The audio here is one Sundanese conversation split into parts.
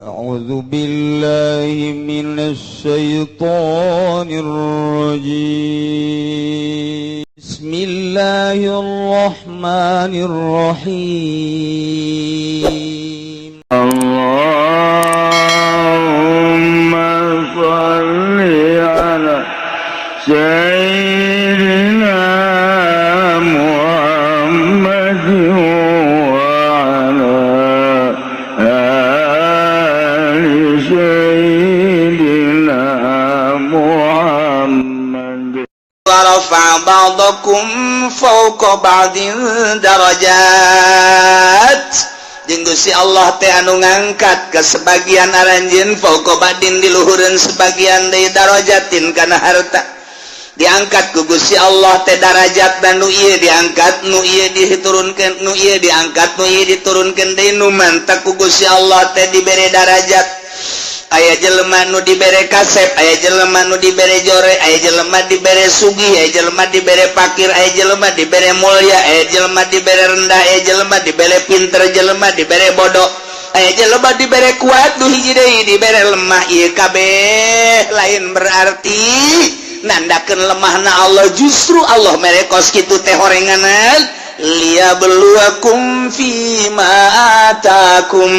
أعوذ بالله من الشيطان الرجيم. بسم الله الرحمن الرحيم. اللهم صل على سيدنا محمد وعلى آل سيدنا محمد. ورفع بعضكم فوق بعض درجات. Jeung Gusti Allah teh anu ngangkat ke sebagian aranjeun, فوق بعض diluhureun sebagian deui, درجات kana harta. Diangkat ku Gusti Allah teh darajat, dan nu ieu diangkat, nu ieu diturunkeun, nu ieu diangkat, nu ieu diturunkeun deui. Nu mantak ku Gusti Allah teh dibere darajat, aya jelema nu dibere kasep, aya jelema nu dibere jore, aya jelema dibere sugih, aya jelema dibere pakir, aya jelema dibere mulia, aya jelema dibere rendah, aya jelema dibere pinter, jelema dibere bodoh, aya jelema dibere kuat, nu hiji deui dibere lemah. Ieu kabeh lain berarti nandakeun lemahna Allah, justru Allah mere kos kitu teh horenganan ليبلوكم فيما آتاكم.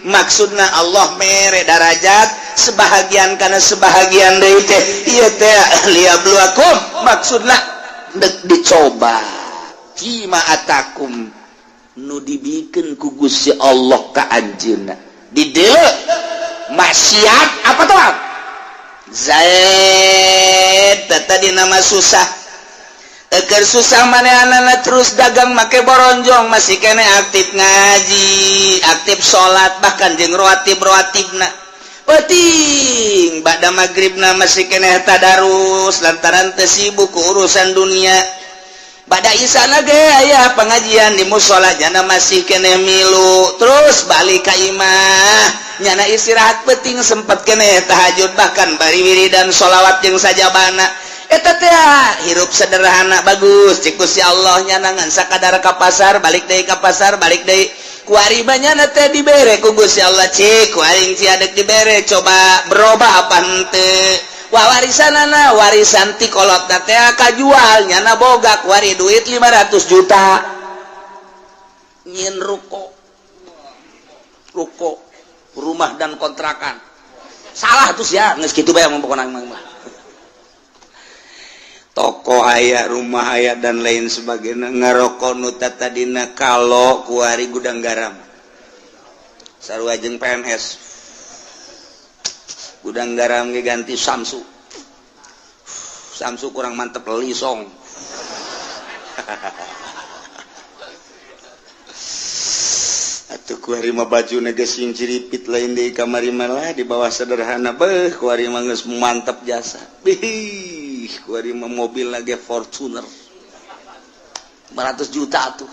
Maksudna Allah mere darajat sebahagian karena sebahagian deui teh ieu teh ليبلوكم, maksudna dek dicoba, فيما آتاكم nu dibikeun ku Gusti Allah ka anjeunna. Di dieu maksiat apa tuh Zaid tadi nama susah. Eker susah manehna terus dagang make boronjong, masih kene aktif ngaji, aktif salat, bahkan jeung rawatib rawatibna penting. Ba'da maghribna masih kene tadarus lantaran teu sibuk ku urusan dunia. Ba'da isana ge aya pengajian di musola, nyana masih kene milu. Terus balik ka imah, nyana istirahat penting, sempet kene tahajud, bahkan bari wiridan sholawat jeung sajabana. Eta teh hirup sederhana bagus cik Gusti Allah. Nyana ngan sakadar ka pasar, balik deui, ka pasar, balik deui. Kuari nyana teh dibere ku Gusti Allah, cik ku aing sia dek dibere, coba berubah apa henteu. Wah, warisanana, warisan ti kolot teh kajual, nyana boga kuari duit 500 juta, nyin ruko, ruko rumah dan kontrakan. Salah tuh ya, geus kitu bae pokona mah. Toko aya, rumah aya, dan lain sebagainya. Ngarokok nu tadina kalau kuari Gudang Garam, sarua jeung PNS. Gudang Garam ge ganti Samsu, Samsu kurang mantep, Lisong. Atuh kuari mah baju geus sing ciripit, lain deui kamari malah di bawah sederhana. Beuh, kuari mah geus mantep jasa. Bih, kuari mah mobil lagi Fortuner 500 juta tuh,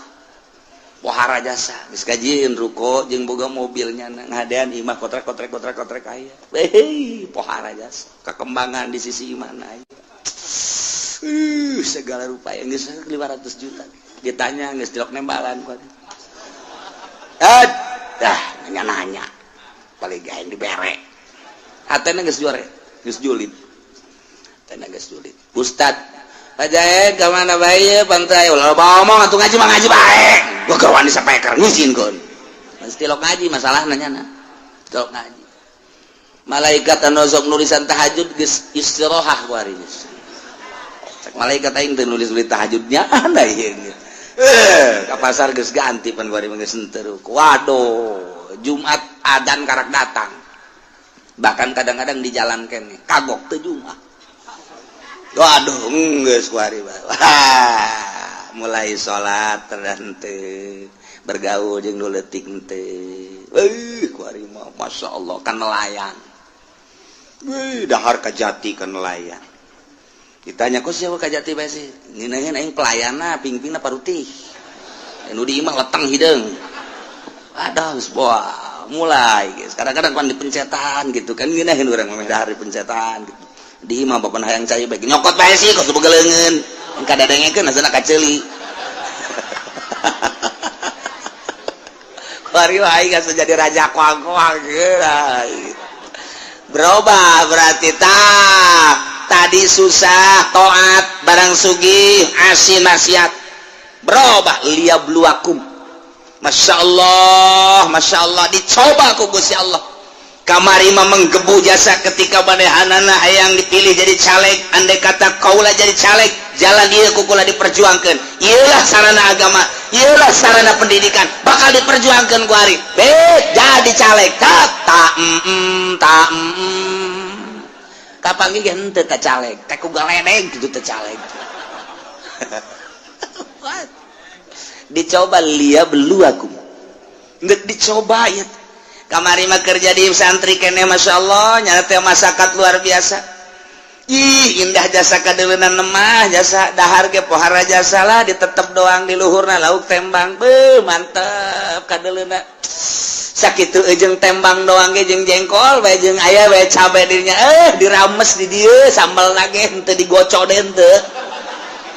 pohara jasa. Geus kajieun ruko jeung boga mobilnya, ngadean imah kotrek kotrek kotrek kotrek aya. Beuh, pohara jasa, kekembangan di sisi mana aya. Segala rupa yang geus 500 juta. Ditanya geus tilok nembalan kuari. Ah, dah nanya-nanya. Paling gaeng dibere. Hatena geus juare, geus julid. Hatena geus julid. Ustad, Pak Jaed ka mana bae pantai? Ulah loba omong atuh, ngaji mah ngaji bae. Gua keur wani sapeker ngizin kon. Mesti tilok ngaji masalahna nyana. Tilok ngaji. Malaikat anu sok nulisan tahajud geus istirahat kuari geus. Cek malaikat, aing teu nulis-nulis tahajudnya anda ieu. Eh, ka pasar geus ganti pan kuari mah geus henteu. Waduh, Jumat adan karak datang. Bahkan kadang-kadang di jalan kene kagok teu Jumat. Waduh, geus kuari mah. Wah, mulai salat terhenteu, bergaul jeung nu leutik henteu. Euy, kuari mah masyaallah kan nelayan. Wih, dahar kajati kan nelayan. Ditanya, kok siapa kajati bae sih? Ngeunaheun aing pelayanna, pingpingna parutih. Nu di imah leteng hideung. Aduh, geus wah, mulai guys. Kadang-kadang pan dipencetan gitu kan, ngeunaheun urang mah dahar dipencetan gitu. Di imah bapak hayang cai bae nyokot bae sih kos boga leungeun. Kadadengekeun asana kaceuli. Bari aing geus jadi raja koang-koang. Berubah berarti tah. Tadi susah taat, barang sugih asin maksiat. Berubah liyabluwakum. Masya Allah, Masya Allah, dicoba ku Gusti Allah. Kamari mah menggebu jasa ketika manehanana hayang dipilih jadi caleg. Andai kata kaula jadi caleg, jalan ieu ku kula diperjuangkan, ieulah sarana agama, ieulah sarana pendidikan, bakal diperjuangkan ku ari bet jadi caleg. Tak tak tak kapanggih ge henteu ka caleg teh ku galedeg kitu teh caleg. Dicoba liyabluwakum, geus dicoba ya. Kamari mah kerja di santri kene, Masya Allah, nyata teh masakat luar biasa. Ih, indah jasa kadeuleunan lemah jasa dahar ge pohara jasa lah, ditetep doang di luhurna lauk tembang. Beuh, mantep kadeuleuna sakitu jeung tembang doang ge, jeung jengkol bae, jeung aya bae cabe dirinya, dirames di dieu sambal ge henteu digocok deh, henteu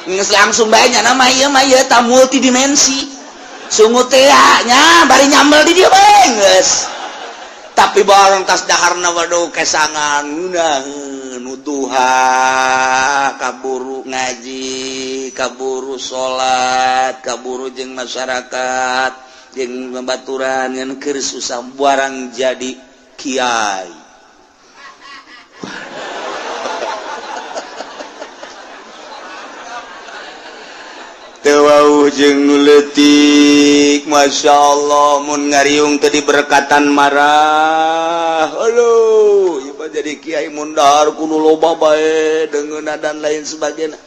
geus langsung bae nya. Nama ieu mah ieu ta multidimensi sungut teh nya, bari nyambel di dieu bae geus. Tapi barang tas daharna, waduh, kesangan ngeunaheun duha, kaburu ngaji, kaburu salat, kaburu jeung masyarakat, jeung babaturan, ngan keur susah. Barang jadi kiai, teu wauh jeung nu leutik. Masya Allah, mun ngariung teu diberkatan marah. Aduh, ieu mah jadi kiai mun dahar kudu loba bae deungeunna dan lain sebagainya.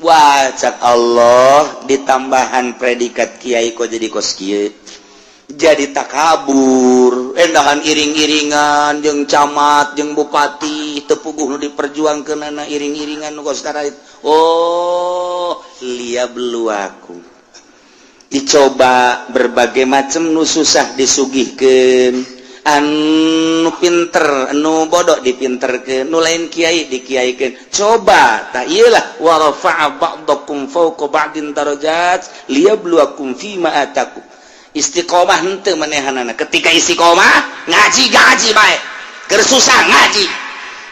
Wah, cak Allah, ditambahan predikat kiai kok jadi kos kieu, jadi takabur, endahan iring-iringan jeung camat jeung bupati, teu puguh nu diperjuangkeunana iring-iringan nu kos. Oh, liyabluwakum, dicoba berbagai macam, nu susah disugihkeun, anu pinter, anu bodoh dipinterkeun, nu lain kiai dikiaikeun. Coba tak iyalah, wa rafa'a ba'dakum fawqa ba'din darajat liyabluwakum fima atakum. Istiqomah henteu manehanana. Ketika istiqomah ngaji, ngaji bae, keur susah ngaji,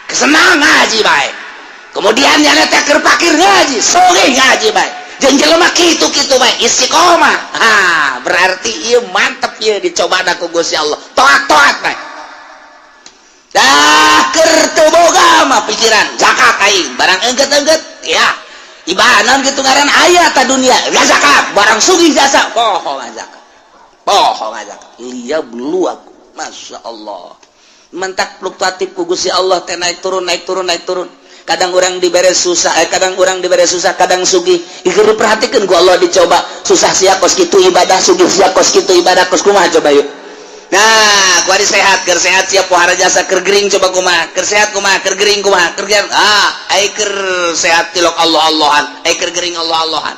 kesenang ngaji bae, kemudian nyana teh keur pakir ngaji, sugih ngaji bae, jeung jelema kitu-kitu bae istiqomah. Ha, berarti ieu mantep, ieu dicoba ku Gusti Allah. Toat-toat bae dah. Keur teu boga mah pikiran zakat aing, barang engget-engget ya ibanan gitu ngaran aya ta dunia ya zakat, barang sugih jasa poho zakat, poho zakat. Liyabluwakum. Masya Allah, mentak fluktuatif ku Gusti Allah teh, naik turun, naik turun, naik turun. Kadang orang dibere susah, kadang orang dibere susah, kadang sugih. Ieu diperhatikan ku Allah, dicoba susah sia kos kitu ibadah, sugih sia kos kitu ibadah, kos kumaha coba yuk. Nah, kuari sehat, keur sehat sia pohara jasa, keur gering coba kumaha, keur sehat kumaha, keur gering kumaha, keur gering ah, ai keur sehat tilok Allah Allahan, ai keur gering Allah Allahan.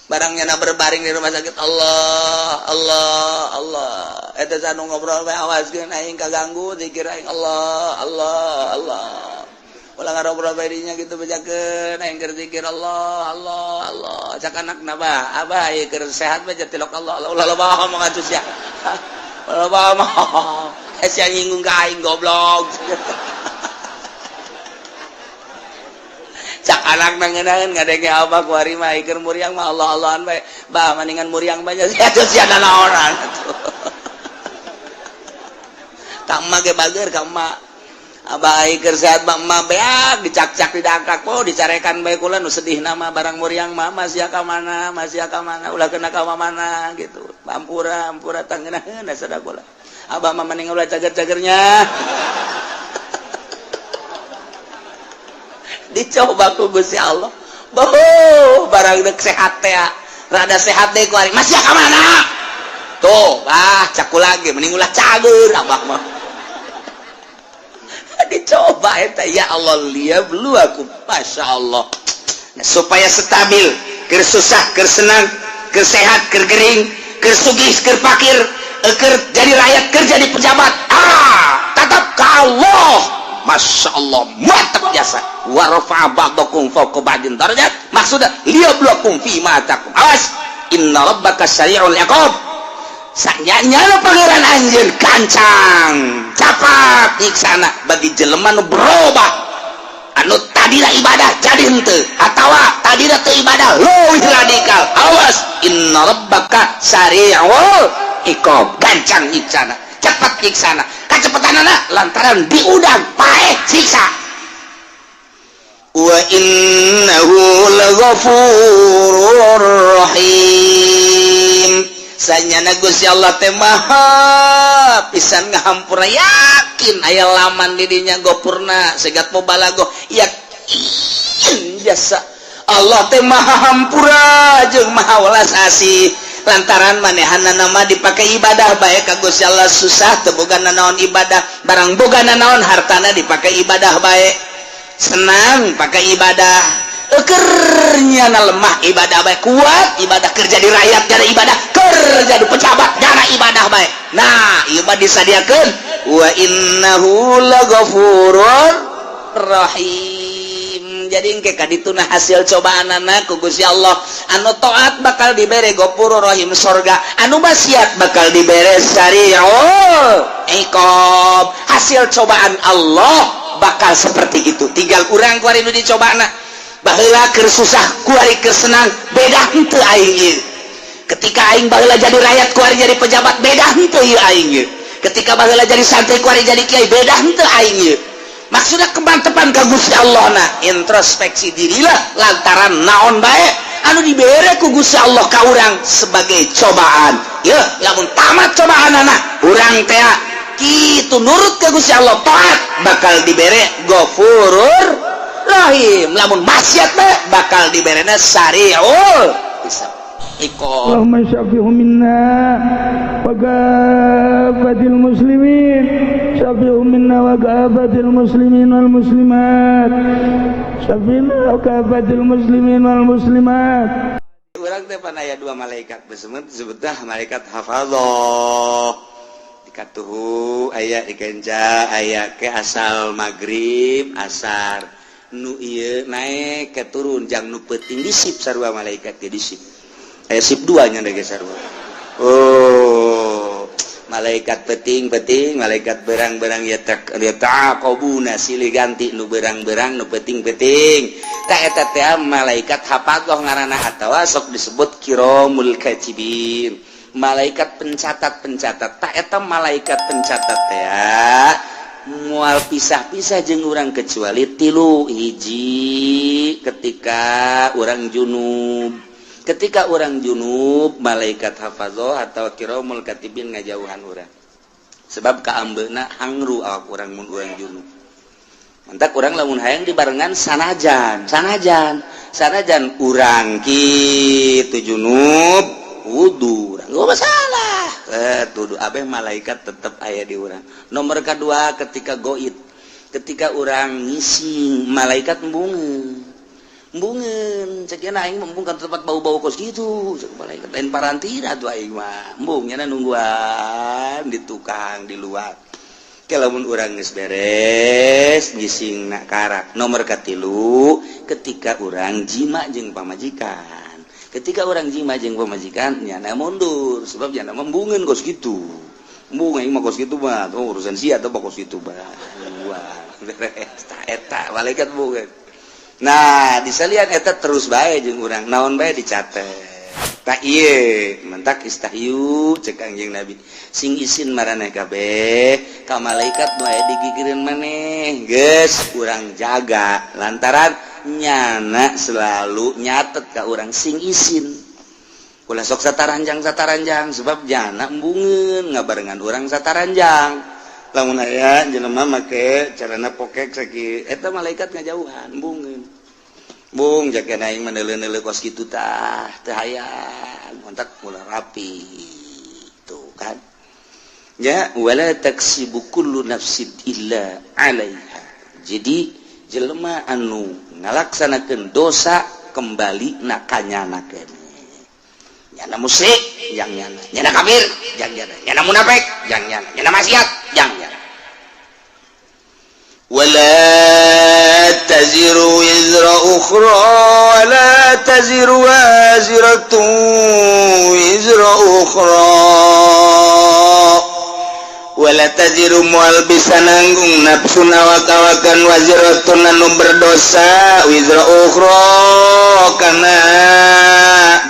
Barangnya na berbaring di rumah sakit, Allah Allah Allah. Eta anu ngobrol bae, awaskeun aing kaganggu zikir aing, Allah Allah Allah. Ulah ngarobrol bae dinya gitu, bejakeun aing keur zikir Allah Allah Allah. Cak anakna, bah, abah ieu keur sehat bae tilok Allah Allah, ulah loba ngomong atuh sia, ulah loba ngomong, sia nyinggung ka aing goblok. Cak anak ngeunaan ngadenge abah kuari mah keur muriang mah Allah Allahan bae, bah, maningan muriang bae sia atuh, sia nanaonan atuh. Ka emak ge bager ka emak, abah ai keur sehat mah emak beak dicakcak, didangkak, oh, dicarekan bae kula. Nu sedih nama barang muriang mah masih ka mana, masih ka mana, ulah kena ka mana gitu. Ampura, ampura tangeunaheun sada kula, abah mah mending ulah cager-cagernya. Dicoba ku Gusti Allah. Boh, barang dek sehat teh, rada sehat deh kuari masih ka mana tuh, bah, caku lagi mending ulah cager abah mah. Dicoba eta ya Allah, liyabluwakum. Masya Allah. Nah, supaya stabil, keur susah keur senang, keur sehat keur gering, keur sugih keur pakir, keur jadi rakyat keur jadi pejabat, ah, tetap ke Allah. Masya Allah, mantap jasa. Wa rafa'a ba'dakum fawqa ba'din darajat, maksudnya liyabluwakum fi ma atakum. Awas, inna rabbaka sari'ul iqab. Sanyanya Pangeran anjeun gancang capat nyiksana bagi jelema nu berubah, anu tadina ibadah jadi henteu atawa tadina teu ibadah leuwih radikal. Awas, inna rabbaka sari'ul iqab, gancang nyiksana, cepat nyiksana. Kacepetanana lantaran diudang paeh siksa. Wa innahu laghafurur rahim. Sanyana Gusti Allah teh maha pisan ngahampura. Yakin aya laman di dinya gopurna segat mubalaghah, yakin jasa Allah teh maha hampura jeung maha welas asih. Lantaran manehana nama dipakai ibadah bae ka Gusti Allah, susah teu boga nanaon ibadah, barang boga nanaon hartana dipakai ibadah bae, senang pakai ibadah, ekernya na lemah ibadah bae, kuat ibadah, kerja di rakyat jara ibadah, kerja di pejabat jara ibadah bae. Nah, ieu mah disadiakeun wa innahu laghafurur rahim. Jadi engke kadituna hasil cobaan anak ku Gusti Allah, anu taat bakal dibere ghafurur rahim sorga, anu maksiat bakal dibere sari'ul iqab. Hasil cobaan Allah bakal seperti itu. Tinggal urang kuari nu dicobana, baheula keur susah, kuari keur senang, beda henteu aing ieu? Ketika aing baheula jadi rakyat, kuari jadi pejabat, beda henteu ieu aing ieu? Ketika baheula jadi santri, kuari jadi kiai, beda henteu aing ieu? Maksudnya kemantepan ka Gusti Allah. Nah, introspeksi dirilah lantaran naon bae anu dibere ku Gusti Allah ka urang sebagai cobaan ya. Lamun tamat cobaan anak urang teh kitu nurut ke Gusti Allah, taat, bakal dibere Ghafurur Rahim. Lamun maksiat bae bakal diberena sariul hisab iqab. اللهم شفه منا وكافة المسلمين، شفه منا وكافة المسلمين والمسلمات، شفنا وكافة المسلمين والمسلمات. Urang teh pan aya dua malaikat besemet, disebutlah malaikat hafadzah dikatuhu aya di kenca, aya ke asal maghrib asar nu ieu naik ke turun jang nu peuting di sip sarua. Malaikat ge di sip, aya sip dua nya ge sarua. Oh, malaikat peting-peting, malaikat berang-berang ya tak ya taqabuna, silih ganti nu berang-berang, nu peting-peting. Tak eta teh malaikat hafadzah ngaranna atawa sok disebut kiramul katibin, malaikat pencatat-pencatat. Tak eta malaikat pencatat teh mual pisah-pisah jeung urang kecuali tilu hiji: ketika urang junub. Ketika urang junub, malaikat hafadzah atau kiramul katibin ngajauhan urang, sebab kaambeuna hangru awak urang mun urang junub. Mantak urang lamun hayang dibarengan, sanajan sanajan sanajan urang kitu junub, wudu urang gak masalah, tuduh abeh malaikat tetep aya di urang. Nomor kedua, ketika goib, ketika urang ngising, malaikat embungeun embungeun. Cek aing embung kan tempat bau-bau kos gitu. Cek malaikat, lain parantina tuh aing mah embung, nyana nungguan di tukang di luar. Lamun urang geus beres ngising nak karak. Nomor katilu, ketika urang jima jeung pamajikan. Ketika urang jima jeung pamajikan, nyana mundur sebab nyana embungeun kos gitu. Embung aing mah kos gitu mah, oh, urusan sia atau kos gitu mah. Wah, beres. Tah eta malaikat embungeun. Nah, disalian eta terus bae jeung urang, naon bae dicatet. Tak ieu mentak istahyu cek Kangjeng Nabi, sing isin maraneh kabeh ka malaikat nu aya digigireun maneh. Geus urang jaga lantaran nyana selalu nyatet ka urang. Sing isin, ulah sok sataranjang sataranjang, sebab jana embungeun ngabarengan urang sataranjang. Lamun aya jelema make carana pokek sakieu, eta malaikat ngajauhan, embungeun. Bung jaga aing mah neuleuh-neuleuh kos kitu tah teu hayang, kontak mula rapi tuh kan ya. Wala taksibu kullu nafsin illa 'alaiha. Jadi jelema anu ngalaksanakeun dosa kembali na kanyana keneh. Nyana musyrik jang nyana, nyana kafir jang nyana, nyana munafik jang nyana, nyana maksiat jang nyana. ولا تزر وزر. ukhra wa la taziru waziratun wizra ukhra. Wala taziru moal bisa nanggung nafsun awak-awakan waziratun anu berdosa wizra ukhra kana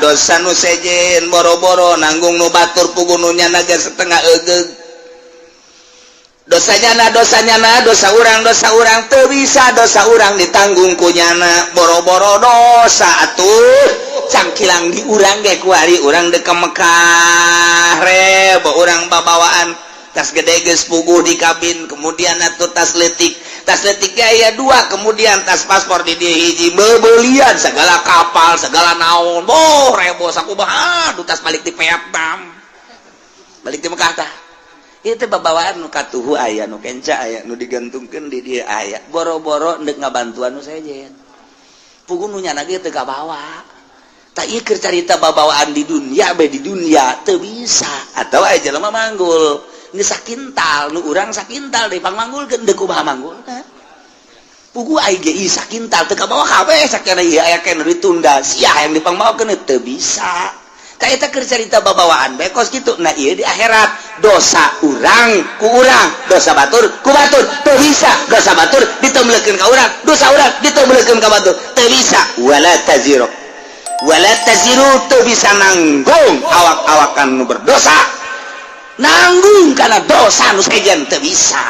dosa nu sejen, boro-boro nanggung nu batur, puguh nu nyana ge setengah egeug dosanya. Na dosanya, na dosa urang, dosa urang teu bisa dosa urang ditanggung ku nyana, boro-boro dosa atuh cangkilang di urang ge. Kuari urang dek ka Mekah, rebo urang babawaan tas gede geus puguh di kabin, kemudian atuh tas letik, tas letik aya dua, kemudian tas paspor di dieu hiji, bebelian segala kapal segala naon, boh rebo sakumaha. Aduh, tas balik di Vietnam, balik di Mekah. Tah, itu babawaan nu katuhu aya, nu kenca aya, nu digantungkeun di dieu aya, boro-boro ndek ngabantuan nu sejen, puguh nu nyana ge teu kabawa. Tak ieu keur carita babawaan di dunia bae. Di dunia teu bisa atau aya jelema manggul geus sakintal, nu urang sakintal deui pangmanggulkeun, deuk kumaha manggulna? Puguh ai ge ieu sakintal teu kabawa kabeh. Sakana ieu aya keneh ditunda sia yang dipangmaokeun, teu bisa. Ka eta keur carita babawaan bae kos kitu. Nah, ieu di akhirat dosa urang ku urang, dosa batur ku batur, teu bisa dosa batur ditemblekeun ka urang, dosa urang ditemblekeun ka batur, teu bisa. Wala taziru, wala taziru teu bisa nanggung awak-awakan nu berdosa, nanggung karena dosa nu sejen teu bisa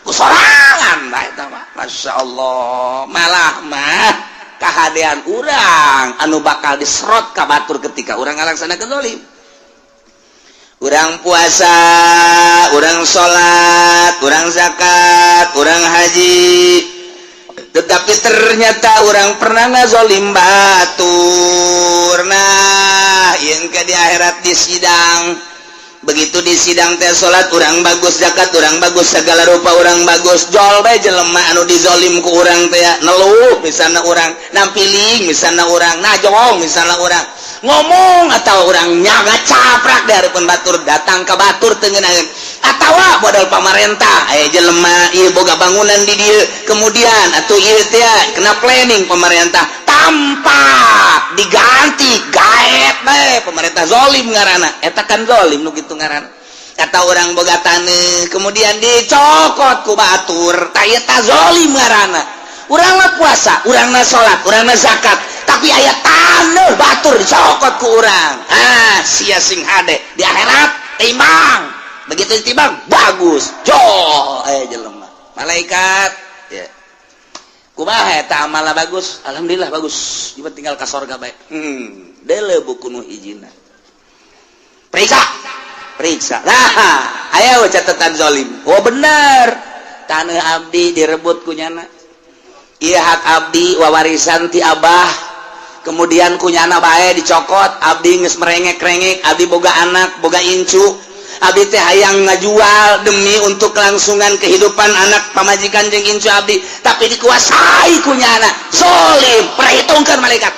ku sorangan bae eta mah. Masya Allah, malah mah kahadean urang anu bakal diserot ka batur ketika urang ngalaksanakeun zalim. Urang puasa, urang salat, urang zakat, urang haji, tetapi ternyata urang pernah ngazolim batur. Nah, yang ke di akhirat di sidang, begitu di sidang teh salat urang bagus, zakat urang bagus, segala rupa urang bagus, jol bae jelema anu dizolim ku urang teh neluh misalnya, urang nampiling misalnya, urang najong misalnya, urang ngomong atau urang nyaga caprak dari pun batur, datang ke batur tengenaheun atau modal pamarentah aya jelema ieu boga bangunan di dieu, kemudian atuh ieu teh kena planning pemerintah tanpa diganti, gaet bae pemerintah, zolim ngaranna eta kan, zolim nu kitu ngaranna. Kata urang boga taneuh, kemudian dicokot ku batur, tah eta zolim ngaranna. Urang mah puasa, urang mah salat, urang mah zakat, tapi aya taneuh batur dicokot ku urang. Ah, sia sing hade di akhirat timbang, begitu ditimbang bagus, jol aya jelema malaikat ya, kumaha eta amalna? Bagus, alhamdulillah bagus, ieu tinggal ka sorga bae. Deuleu buku nu hijina, periksa, periksa. Nah, aya catatan zolim. Oh, bener, tanah abdi direbut ku nyana. Iya, hak abdi wawarisan ti abah, kemudian ku nyana bae dicokot. Abdi geus merengek-rengek, abdi boga anak, boga incu, abdi teh hayang ngajual demi untuk kelangsungan kehidupan anak, pamajikan jeung incu abdi, tapi dikuasai ku nyana, zolim. Perhitungkan malaikat,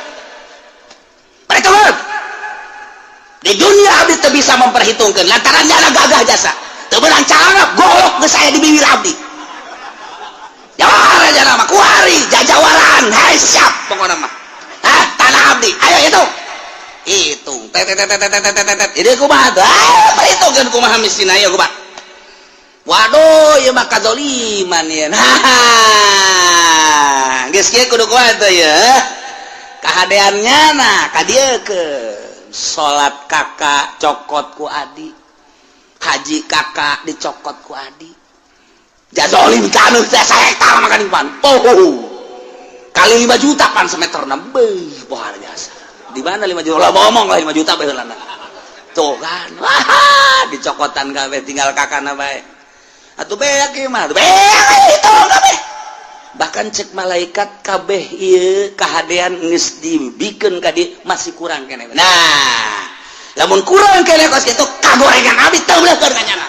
perhitungkan. Di dunia abdi teu bisa memperhitungkan lantaran nyana gagah jasa teu beunang calana, golok geus aya di bibir abdi. Jawara jana mah kuari jajawaran, hai siap pokokna mah. Hah, tanah abdi ayo hitung, hitung, tet tet tet tet tet tet. Ini kumaha tuh? Ah, perhitungkeun kumaha miskin, ayo kumaha? Waduh, ieu mah kazoliman ieu. Nah, geus kieu kudu kumaha tuh ya? Kahadeannya nah ka dieu ke salat kakak cokot ku adi, haji kakak dicokot ku adi, jazolim taneuh teh sahektar makan pan. Oh, kali 5 juta pan semeter beuh, luar biasa. Di mana 5 juta lah, ngomong lah 5 juta bae heulana. Tuh kan, wah, dicokotan kabeh, tinggal kakana bae. Atuh beak ieu mah, beak hitung kabeh. Bahkan cek malaikat kabeh ieu kahadean geus dibikeun ka dieu, masih kurang keneh. Nah, lamun kurang keneh kos kitu, kagorengan abdi teu beuleuhkeun ka nyana.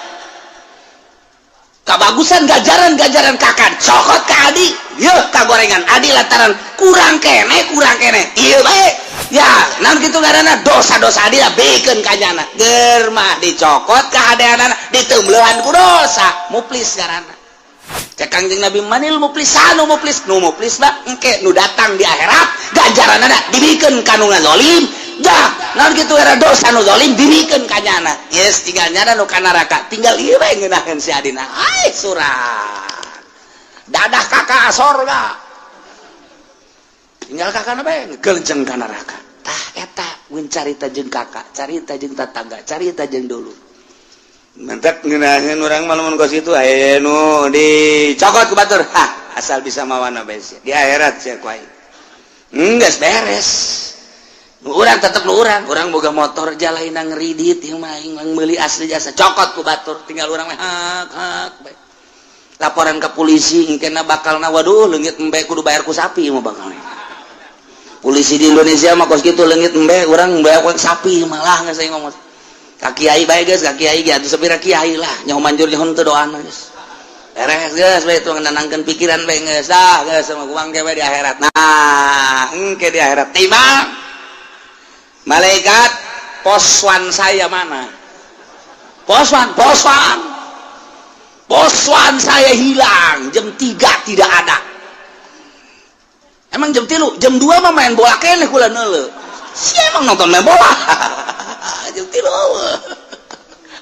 Kabagusan gajaran-gajaran kakak cokot ka adi, yeuh kagorengan adi lantaran kurang keneh, kurang keneh ieu bae ya. Naon kitu ngaranna? Dosa-dosa adi lah bikeun ka nyana, ger mah dicokot kahadeanana, diteumbeuhan ku dosa, muflis ngaranna. Cek Kangjeng Nabi, manil muflisanu? Muflis, nu muflis mah engke nu datang di akhirat, ganjaranna dibikeun ka nu ngazolim. Dah, naon kitu era dosa nu zalim dibikeun ka nyana. Yes, tinggal nyana nu ka neraka, tinggal ieu we ngeunaheun si adina. Ai surat dadah kakak sorga, tinggal kakak bae ngegelenceng ka neraka. Tah, eta mun carita jeung kakak, carita jeung tetangga, carita jeung dulu. Mentek ngeunaheun urang mah lamun kos kitu, aya nu dicokot ku batur. Hah, asal bisa mawana bae sia. Di akhirat sia ku aing. Geus beres. Nu urang tetep nu urang, urang boga motor jalaina ngeridit ieu mah, aing meuli asli jasa, cokot ku batur, tinggal urang mah hak hak bae. Laporan ke polisi engkena bakalna, waduh, leungit embe kudu bayar ku sapi mah bakal. Polisi di Indonesia mah kos kitu, leungit embe urang bayar ku sapi malah geus aing ngomong. Ka kiai bae geus, ka kiai ge atuh sapira kiai lah, nyaho manjur nyaho teu doana geus. Beres geus bae itu, nenangkeun pikiran bae geus. Dah geus sama kuang ge di akhirat. Nah, engke di akhirat timbang malaikat, poswan saya mana? Poswan, poswan. Poswan saya hilang, jam 3 tidak ada. Emang jam 3, jam 2 mah main bola keneh kula neuleu. Si emang nonton main bola. Jam 3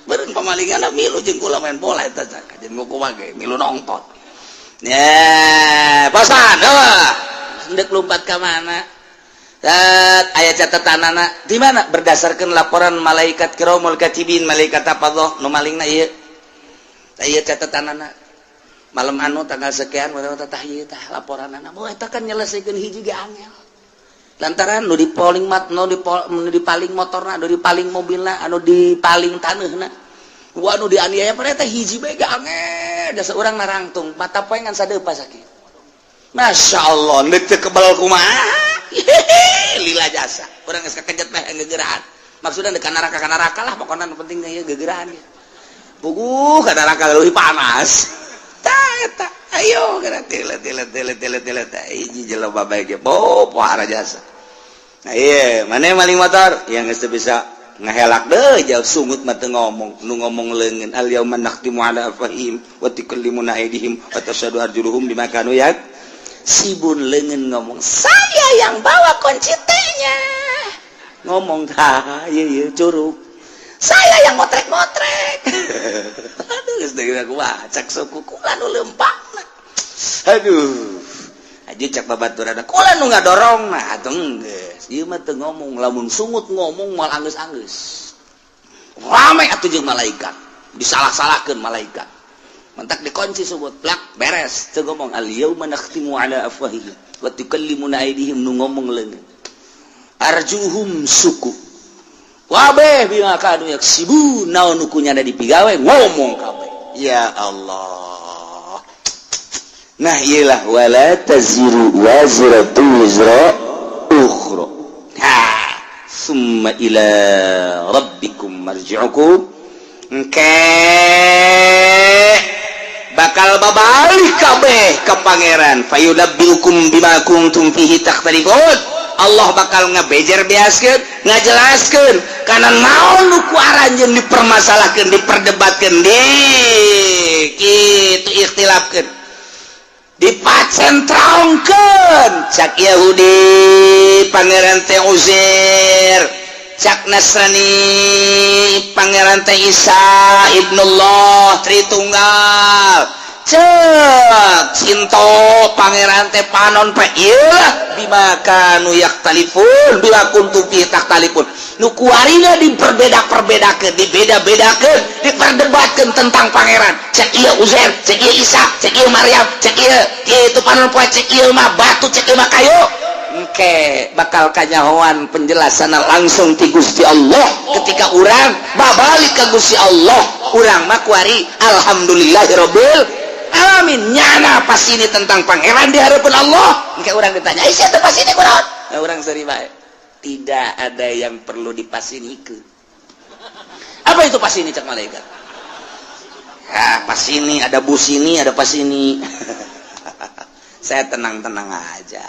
beureun pamalingan milu jeung kula main bola eta, jeung kumaha ge milu nonton. Ya, poswan, eueuh. Ndek lompat ka mana? Aya catatanana di mana? Berdasarkan laporan malaikat kiramul katibin, malaikat apa nu malingna ieu. Ieu catatanana. Malam anu tanggal sekian tah ieu tah laporanana. Oh, eta kan nyelesaikeun hiji ge angel. Lantaran nu dipaling mat, nu dipaling motorna, nu dipaling mobilna, anu dipaling taneuhna. Wah, nu dianiaya pada eta hiji bae ge angel. Jasa urang narangtung mata poe ngan sadeupa sakit. Masya Allah, neuk teu kebal kumaha? Lila jasa. Urang geus kakejet mah gegeraan. Maksudna deuk neraka ka neraka lah, pokona nu penting ieu gegeraan. Puguh ka neraka leuwih panas. Tah eta, ayo geura tile tile tile tile tile tah hiji jelema bae ge bo pohara jasa. Nah, iya, mana maling motor yang geus bisa ngehelak deh jauh, sungut mah teu ngomong, nu ngomong leungeun. Al yauma nakhtimu ala afwahihim wa tukallimuna aydihim wa tashhadu arjuluhum bima kanu yak sibun. Leungeun ngomong, saya yang bawa kunci T-nya, ngomong tah ieu ieu curug, saya yang motrek-motrek. Aduh, geus deui aku cak suku kula nu leumpangna. Aduh, aja cak babaturan kula nu ngadorong. Nah, atuh geus ieu mah teu ngomong, lamun sungut ngomong moal anggeus-anggeus rame atuh jeung malaikat, disalah-salahkeun malaikat. Mentak dikunci sungut plak, beres, teu ngomong. Al yauma nakhtimu ala afwahihim wa tukallimuna aydihim, nu ngomong leungeun, arjuhum suku wabeh bima kanu yaksibun, naon nu kunyana dipigawe ngomong kabeh. Ya Allah, nah iyalah, wala taziru waziratu wizra ukhra. Ha, summa ila rabbikum marji'ukum, engke bakal babalik kabeh ke pangeran, fayunabbiukum bima kuntum fihi takhtalifun. Allah bakal ngebejer beaskeun, ngajelaskeun kana naon nu ku aranjeun dipermasalahkeun, diperdebatkeun, di kitu ikhtilafkeun, dipacentrongkeun. Cak Yahudi pangeran teh Uzair, cak Nasrani pangeran teh Isa ibnullah Tritunggal, cek Sinto pangeran teh panon pe. Iyalah, bima kanu yakhtalifun, bima kuntum fi takhtalifun, nu kuarina diperbeda-perbedakeun, dibeda-bedakeun, diperdebatkeun tentang pangeran. Cek ieu Uzair, cek ieu Isa, cek ieu Maryam, cek ieu itu panon poe, cek ieu mah batu, cek ieu mah kayu. Engke bakal kanyahoan penjelasan langsung ti Gusti Allah ketika urang babalik ke Gusti Allah. Urang mah kuari alhamdulillahirabbil alamin, nyana pas ini tentang pangeran di hadapan Allah. Engke urang ditanya, "Ih, siapa pas ini kunaon?" Nah, urang seri bae, tidak ada yang perlu dipasinikeun. Apa itu pas ini? Cek malaikat. Ya, pas ini ada bus, ini ada pas ini. Saya tenang-tenang aja.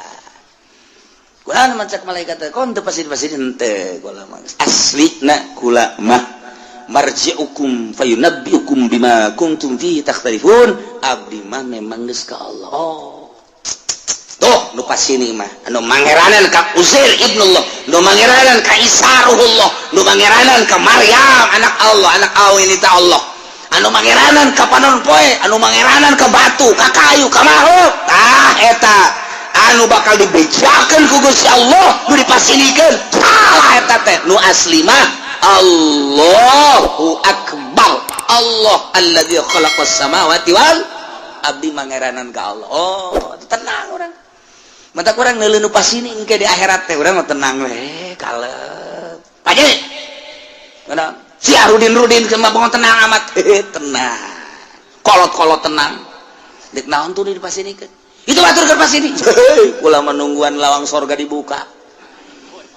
Kula mah cek malaikat, kon teu pasti pasti henteu, kula mah asli na kula mah. Marji'ukum fayunabbi'ukum bima kuntum fihi takhtalifun. Abdi mah memang geus ka Allah. Oh. Tuh nu pasini mah anu mangeranan ka Uzair ibnullah, nu mangeranan ka Isa ruhullah, nu mangeranan ka Maryam anak Allah, anak awin ta Allah, anu mangeranan ka panon poe, anu mangeranan ka batu, ka kayu, ka makhluk. Tah eta anu bakal dibejakeun ku Gusti Allah, nu dipasinikeun salah eta teh. Nu asli mah Allahu akbar, Allah alladzi khalaqas samawati wal abdi mangeranan ka Allah. Oh, tenang urang, mata kurang neuleuh nu pasini engke di akhirat teh urang mah tenang we, kalep. Paje mana si Arudin Rudin sama bangun tenang amat, tenang, kolot-kolot tenang. Dek naon tuh di pasinikeun itu batur keur pasini kula menungguan lawang sorga dibuka.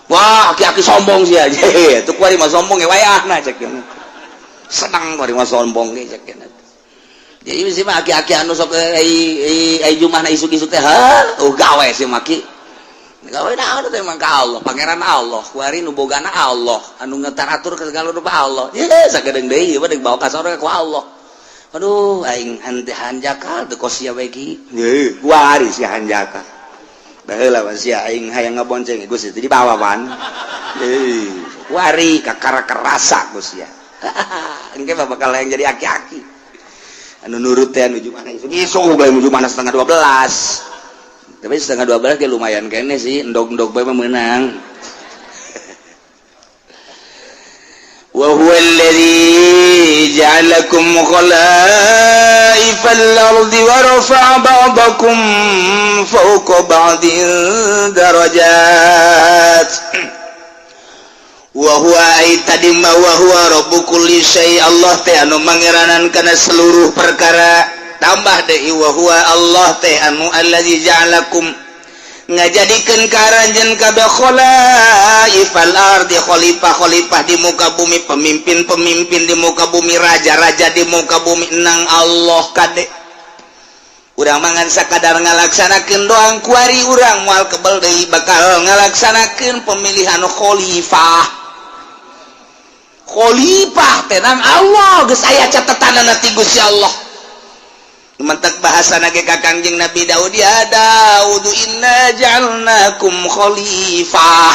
Wah, aki-aki sombong sih aja itu, kuari mah sombong ya, wayahna cek senang kuari mah sombong ge cek. Jadi sih mah aki-aki anu sok ai ai jumahna isuk-isuk teh, ha, oh gawe sih maki gawe naon teh emang ka Allah, pangeran Allah kuari, nu bogana Allah, anu ngetaratur ke segala rupa Allah. Ye sagedeung deui ieu mah deuk bawa ka sorga ku Allah. Aduh, aing hante hanjakal teu kos sia we ki. Ye kuari si hanjakal baheula mah sia aing hayang ngabonceng Gusti teh dibawa pan. Heuh, kuari kakara kerasa Gusti sia. Engke mah bakal yang jadi aki-aki anu nurut teh anu mana isuk isuk bae menuju mana 11.30, tapi 11.30 ge lumayan kene sih, endog-endog bae mah meunang. Wa huwa alladhi ja'alakum khalaifal ardi wa rafa'a ba'dakum fawqa ba'din darajat. Wa huwa ay tadi ma wa huwa rabbu kulli syai, Allah teh anu mangeranan kana seluruh perkara. Tambah deui wa huwa Allah teh anu allazi ja'alakum ngajadikeun ka aranjeun kabeh khalaifal ardi, khalifah-khalifah di muka bumi, pemimpin-pemimpin di muka bumi, raja-raja di muka bumi. Nang Allah kade urang mangan sakadar ngalaksanakeun doang kuari, urang moal kebel deui bakal ngalaksanakeun pemilihan khalifah. Khalifah tenang Allah geus aya catatanana ti Gusti Allah. Mentek bahasa nage ka Kangjeng Nabi Daud, ya Daud inna ja'alnakum khalifah.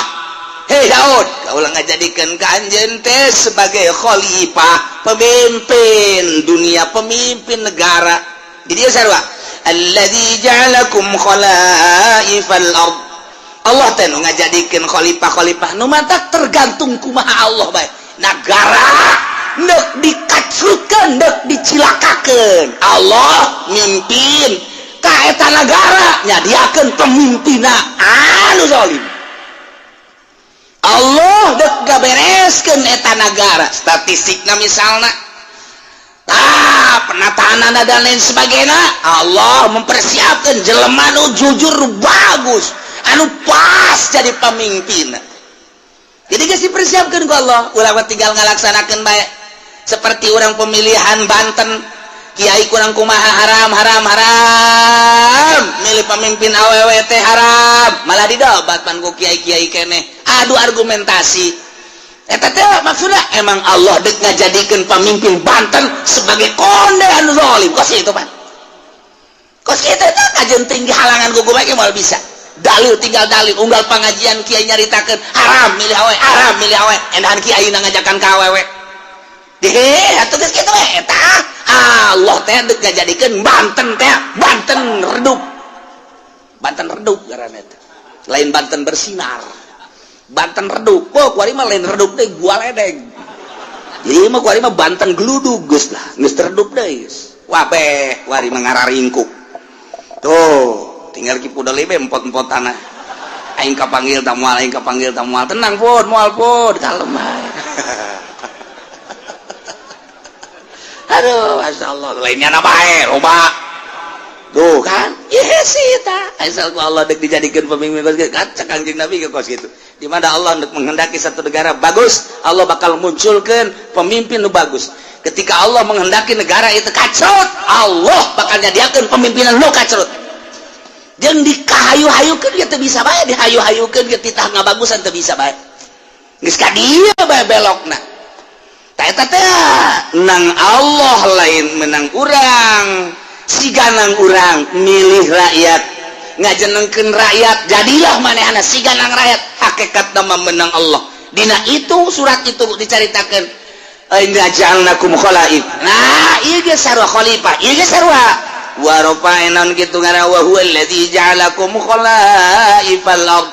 Hei Daud, kaulah ngajadikeun ka anjeun teh sebagai khalifah, pemimpin dunia, pemimpin negara. Di dieu sarua alladzi ja'alakum khalaifal ard. Allah teh nu ngajadikeun khalifah-khalifah nu matak tergantung kumaha Allah bae. Nagara nek dikacrutkeun, nek dicilakakeun, Allah mimpin ka eta nagara, nyadiakeun pemimpinna anu zalim. Allah dek gabereskeun eta nagara, statistikna misalna ah penataan dan lain sebagainya, Allah mempersiapkan jelema nu jujur, bagus, anu pas jadi pemimpin. Jadi geus dipersiapkan ku Allah, ulah tinggal ngalaksanakeun bae. Seperti orang pemilihan Banten, kiai kurang kumaha haram haram haram, milih pemimpin awewe teh haram, malah didobat pan ku kiai-kiai keneh, adu argumentasi. Eta teh maksudnya emang Allah dek ngajadikeun pemimpin Banten sebagai konde anu zalim kos itu pan. Kos kitu teh kajen tinggi halangan gugu bae moal bisa. Dalil tinggal dalil, unggal pengajian kiai nyaritakeun haram milih awewe, haram milih awewe, endahan kiai ngajakan ka awewe. Deh, atuh geus kitu we eta Allah teh dek ngajadikeun Banten teh Banten redup. Banten redup ngaranna teh. Lain Banten bersinar. Banten redup. Oh, kuari mah lain redup deui, gua ledeng. Jadi mah kuari mah Banten geludug geus lah, geus redup deui geus. Wabeh, kuari mah ngararingkuk. Tuh, tinggal ki pudel be empot-empot tanah. Aing kapanggil ta moal, aing kapanggil ta moal. Tenang pun, moal pun, kalem bae. Aduh, masya Allah, lainnya na bae, loba. Tuh kan, iya sih ta. Asal ku Allah dek dijadikan pemimpin kos kitu, kacak Kangjeng Nabi ke kos kitu. Di mana Allah dek menghendaki satu negara bagus, Allah bakal munculkan pemimpin nu bagus. Ketika Allah menghendaki negara itu kacrut, Allah bakal nyadiakeun pemimpinan nu kacrut. Jeung dikahayu-hayukeun ge teu bisa bae, dihayu-hayukeun ge titah ngabagusan teu bisa bae. Geus ka dieu bae belokna. Eta teh nang Allah, lain menang urang. Siganang urang milih rakyat, ngajenengkeun rakyat, jadilah manehna siganang rakyat. Hakikat nama menang Allah. Dina itu surat itu dicaritakeun, inna ja'alnakum khalaif. Nah, ieu ge sarua khalifah, ieu ge sarua wa rafa'na kitu ngaran wa huwa allazi ja'alakum khalaifal ard.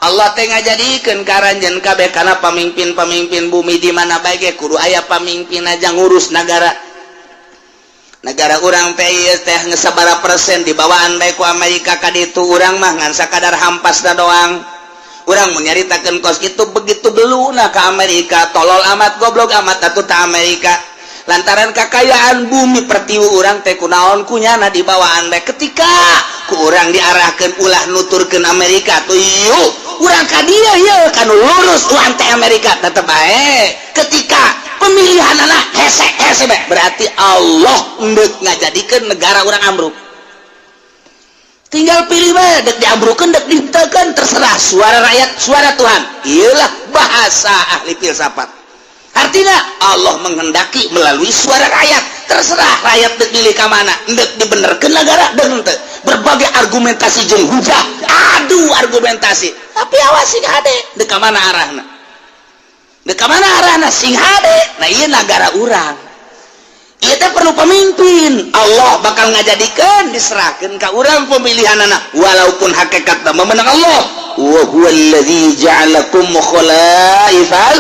Allah teh ngajadikeun karanjeun kabeh kana pamimpin-pamimpin bumi. Di mana bae ge kudu aya pamimpin aja ngurus negara. Negara urang teh ieu teh geus sabaraha persen dibawaan bae ku Amerika ka ditu. Urang mah ngan sakadar hampasna doang. Urang mun nyaritakeun kos kitu, begitu beluna ke Amerika, tolol amat, goblok amat atuh ta Amerika, lantaran kakayaan bumi pertiwi urang teh kunaon kunyana dibawaan bae. Ketika ku urang diarahkeun ulah nuturkeun Amerika tuh, yuk urang ka dieu, yeuh kanu lurus urang teh Amerika tetep bae. Ketika pemilihan anak hese hese bae, berarti Allah endek ngajadikeun negara urang ambruk. Tinggal pilih bae, dek diambrukeun, dek dihenteukeun, terserah. Suara rakyat suara Tuhan, iyalah bahasa ahli filsafat. Artinya Allah menghendaki melalui suara rakyat. Terserah rakyat dek pilih ka mana, dek dibenerkeun negara dek henteu. Berbagai argumentasi jeung hujah, adu argumentasi, tapi awas, sing hade dek ka mana arahna, dek ka mana arahna, sing hade. Nah, ieu negara urang ieu teh perlu pemimpin. Allah bakal ngajadikeun, diserahkeun ka urang pemilihan anak, walaupun hakikatna memenang Allah. Wa huwallazi ja'alakum khalaifal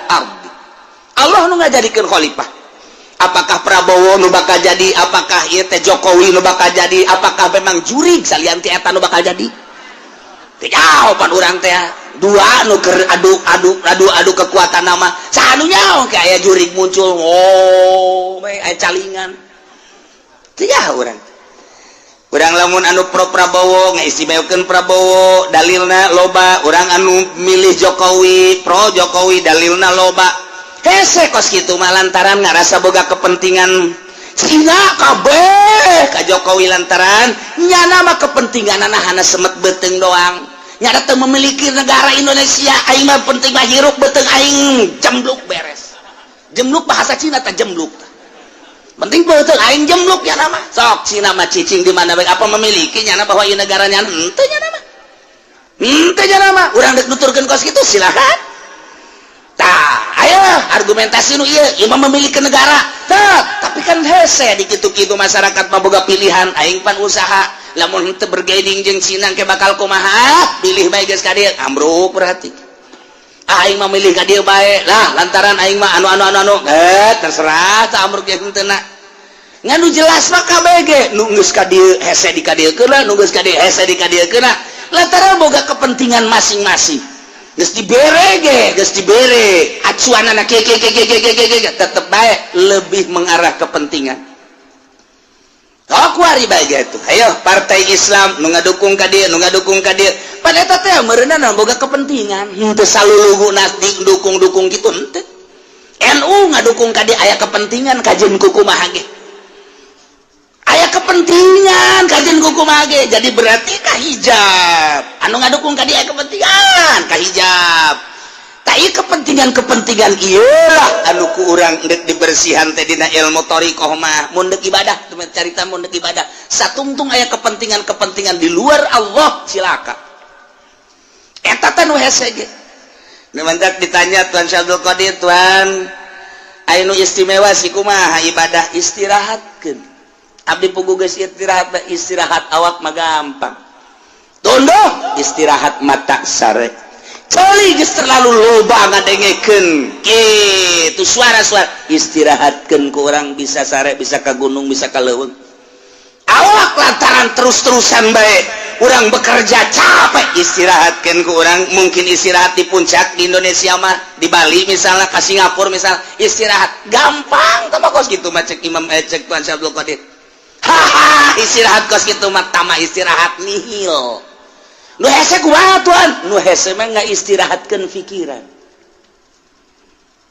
ardi. Allah nu ngajadikeun khalifah. Apakah Prabowo nu bakal jadi, apakah ieu teh Jokowi nu bakal jadi, apakah memang jurig salian ti eta nu bakal jadi, teu jawaban urang teh. Dua nu keur adu adu adu adu kekuatan nama, saha nu nyaho ke aya jurig muncul, oh aya calingan, teu nyaho urang. Urang lamun anu pro Prabowo ngaistimewakeun Prabowo, dalilna loba. Urang anu milih Jokowi, pro Jokowi, dalilna loba. Hese kos kitu mah lantaran ngarasa boga kepentingan. Cina kabeh ka Jokowi lantaran nyana mah kepentingan hana semet beuteung doang. Nyana teu memiliki negara Indonesia. Aing mah penting mah hirup beuteung aing jembluk, beres. Jembluk bahasa Cina tah, jembluk. Penting beuteung aing jembluk ya nama. Sok Cina mah cicing di mana bae, apa memiliki nyana bahwa ieu negara nyana? Henteu nyana mah, henteu nyana mah. Urang dek nuturkeun kos kitu silakan. Tah, ayo argumentasi nu ieu, ieu mah memiliki negara. Tah, tapi kan hese di kitu-kitu masyarakat mah boga pilihan. Aing pan usaha, lamun henteu bergaining jeung Cina ke bakal kumaha? Pilih bae geus ka dieu, ambruk berarti. Aing mah milih ka dieu bae lah lantaran aing mah anu anu anu anu, eh terserah tah ambruk jeung henteu na. Ngan nu jelas mah KBG nu geus ka dieu hese di ka dieu keuna, nu geus ka dieu hese di ka dieu keuna, lantaran boga kepentingan masing-masing. Geus dibere ge, geus dibere acuan anak ke ke ke ke ke ke ke ke, tetep bae lebih mengarah kepentingan. Oh, kuari bae gitu. Ayo partai Islam nu ngadukung ka dieu, nu ngadukung ka dieu, pada eta teh meureunna boga kepentingan. Henteu salulugu dukung-dukung gitu, henteu. NU ngadukung ka dieu aya kepentingan, kajeun kumaha ge aya kepentingan, kajeun kumaha ge. Jadi berarti ka hijab anu ngadukung ka dieu aya kepentingan ka hijab. Tak kepentingan-kepentingan iyalah anu ku urang dek dibersihan teh dina ilmu thoriqoh mah. Mun dek ibadah, carita mun dek ibadah satungtung aya kepentingan-kepentingan di luar Allah, cilaka. Eta teh nu hese ge. Nu mantak ditanya Tuan Syabdul Qadir, "Tuan, aya nu istimewa sih kumaha ibadah?" "Istirahatkeun." Abdi pugu geus istirahat. Istirahat awak mah gampang tunduh, istirahat mata sare. Celi geus terlalu loba ngadengekeun kitu suara-suara, istirahatkeun ku urang bisa sare, bisa ka gunung, bisa ka leuweung. Awak lantaran terus-terusan bae urang bekerja capek, istirahatkeun ku urang. Mungkin istirahat di puncak di Indonesia mah, di Bali misalnya, ke Singapura misalnya, istirahat gampang. Tama kos gitu mah cek Imam, cek Tuan Syabdul Qadir, haha, istirahat kos gitu mah tama istirahat nihil. Nu hese kumaha, Tuan? Nu hese mah nggak istirahatkeun pikiran.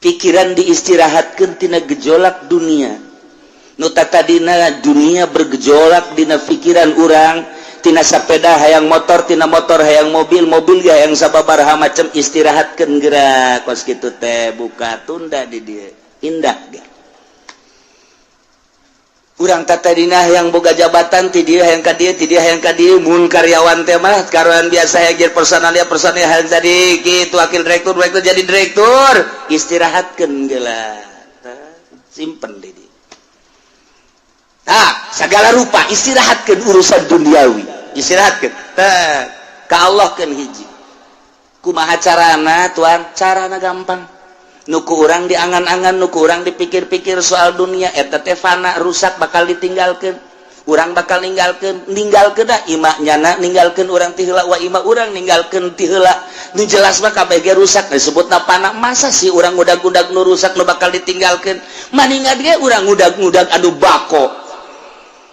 Pikiran diistirahatkeun tina gejolak dunia. Nu tadina dunia bergejolak dina pikiran urang, tina sepeda hayang motor, tina motor hayang mobil, mobil ya yang sababaraha macam, istirahatkeun gerak kos kitu teh buka tunda di dieu. Indah ge. Urang tadina yang boga jabatan ti dieu hayang ka dieu, ti dieu hayang ka dieu. Mun karyawan teh mah karyawan biasa hayang jadi personalia, personalia hayang jadi kitu, wakil direktur, direktur jadi direktur. Istirahatkeun geula, simpen di dieu. Nah, segala rupa istirahatkeun urusan duniawi, istirahatkeun teh ka Allah keun hiji. Kumaha carana, tuan? Carana gampang. Nu ku urang diangan-angan, nu ku urang dipikir-pikir soal dunia eta teh fana, rusak, bakal ditinggalkan. Urang bakal ninggalkeun, ninggalkeun dah imah nyana, ninggalkeun urang ti heula wa imah urang ninggalkeun ti heula. Nu jelas mah kabeh ge rusak, disebutna fana. Masa sih urang ngudag-ngudag nu rusak, nu bakal ditinggalkeun? Maningan ge urang ngudag-ngudag anu bako.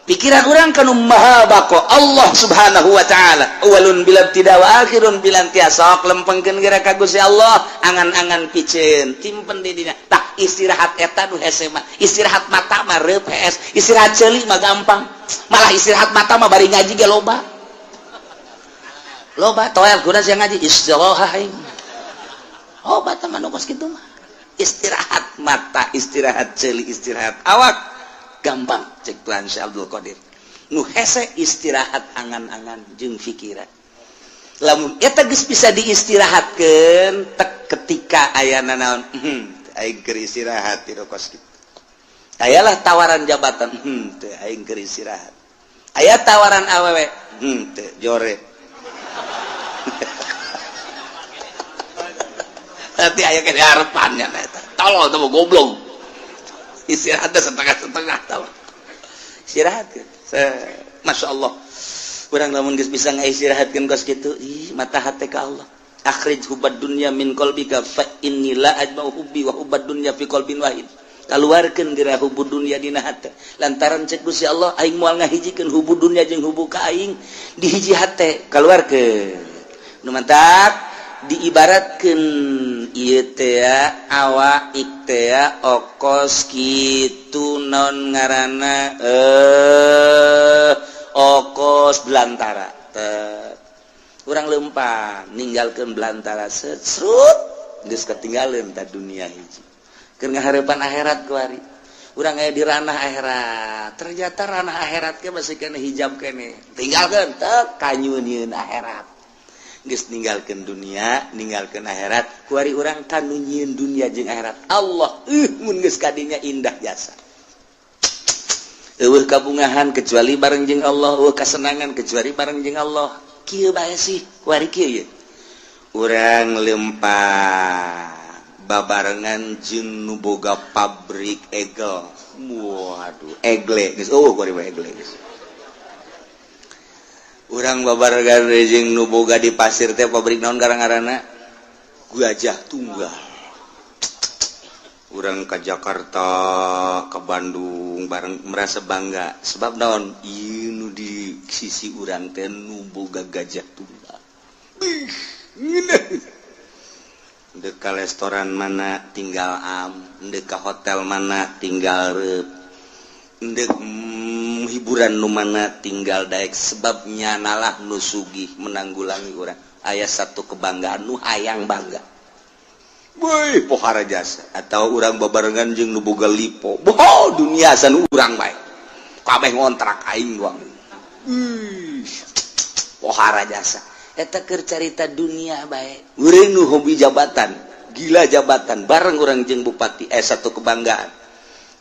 Pikiran urang kanu maha bako, Allah Subhanahu wa taala, awalun bila ibtida wa akhirun bila intiha. Sok lempengkeun geura ka Gusti Allah, angan-angan piceun timpen di dina. Tah, istirahat eta nu hese mah. Istirahat mata mah reup hees, istirahat ceuli mah gampang. Malah istirahat mata mah bari ngaji ge loba loba toel kuda sia ngaji istirahat aing. Obat mah nu kos kitu mah. Istirahat mata, istirahat ceuli, istirahat awak gampang cek Tuhan Syekh Abdul Qadir. Nu hese istirahat angan-angan jeung pikiran. Lamun eta geus bisa diistirahatkeun tek ketika ayana naon, aing keur istirahat ti kos kitu. Ayalah tawaran jabatan, teu, aing keur istirahat. Aya tawaran awewe, teu, jore. Nanti aya ke harapannya eta. Tolol teh goblok. Istirahat setengah-setengah tau. Istirahat. Masya Allah. Urang lamun geus bisa ngaistirahatkeun kos kitu, ih mata hate ka Allah. Akhrij hubbad dunya min qalbika fa inni la ajma'u hubbi wa hubbad dunya fi qalbin wahid. Kaluarkeun geura hubbu dunya dina hate. Lantaran cek Gusti Allah aing moal ngahijikeun hubbu dunya jeung hubbu ka aing di hiji hate. Kaluarkeun. Nu mantak diibaratkeun ieu teh awak teh okos kitu naon ngaranna, okos belantara. Urang lempang ninggalkeun belantara, serut geus ketinggalan ta dunia hiji. Keur ngaharepan akhirat kuari. Urang aya di ranah akhirat. Ternyata ranah akhirat ge masih kena hijab kene. Tinggalkeun teh kanyunieun akhirat. Geus ninggalkeun dunia, ninggalkeun akhirat, kuari urang kanu nyieun dunia jeung akhirat. Allah, mun geus kadinya indah jasa. Eueuh kabungahan kecuali bareng jeung Allah, eueuh kasenangan kecuali bareng jeung Allah. Kieu bae sih, kuari kieu ye. Urang lempang babarengan jeung nu boga pabrik egel. Waduh, egle geus eueuh kuari mah egle geus. Urang babarengan jeung nu boga di pasir teh pabrik naon garang-garana? Gajah Tunggal. Urang ke Jakarta, ke Bandung bareng merasa bangga sebab naon? Ieu nu di sisi urang teh nu boga Gajah Tunggal. Ih, ngeunah. Ndek ka restoran mana tinggal am, ndek ka hotel mana tinggal reup. Ndek hiburan nu mana tinggal daek sebabnya nalah nu sugih menanggulangi urang. Aya satu kebanggaan nu hayang bangga. Woi, pohara jasa atau urang babarengan jeung nu boga lipo. Boh, dunia san urang bae. Kabeh ngontrak aing doang. Pohara jasa. Eta keur carita dunia bae. Urang nu hobi jabatan, gila jabatan bareng urang jeung bupati, satu kebanggaan.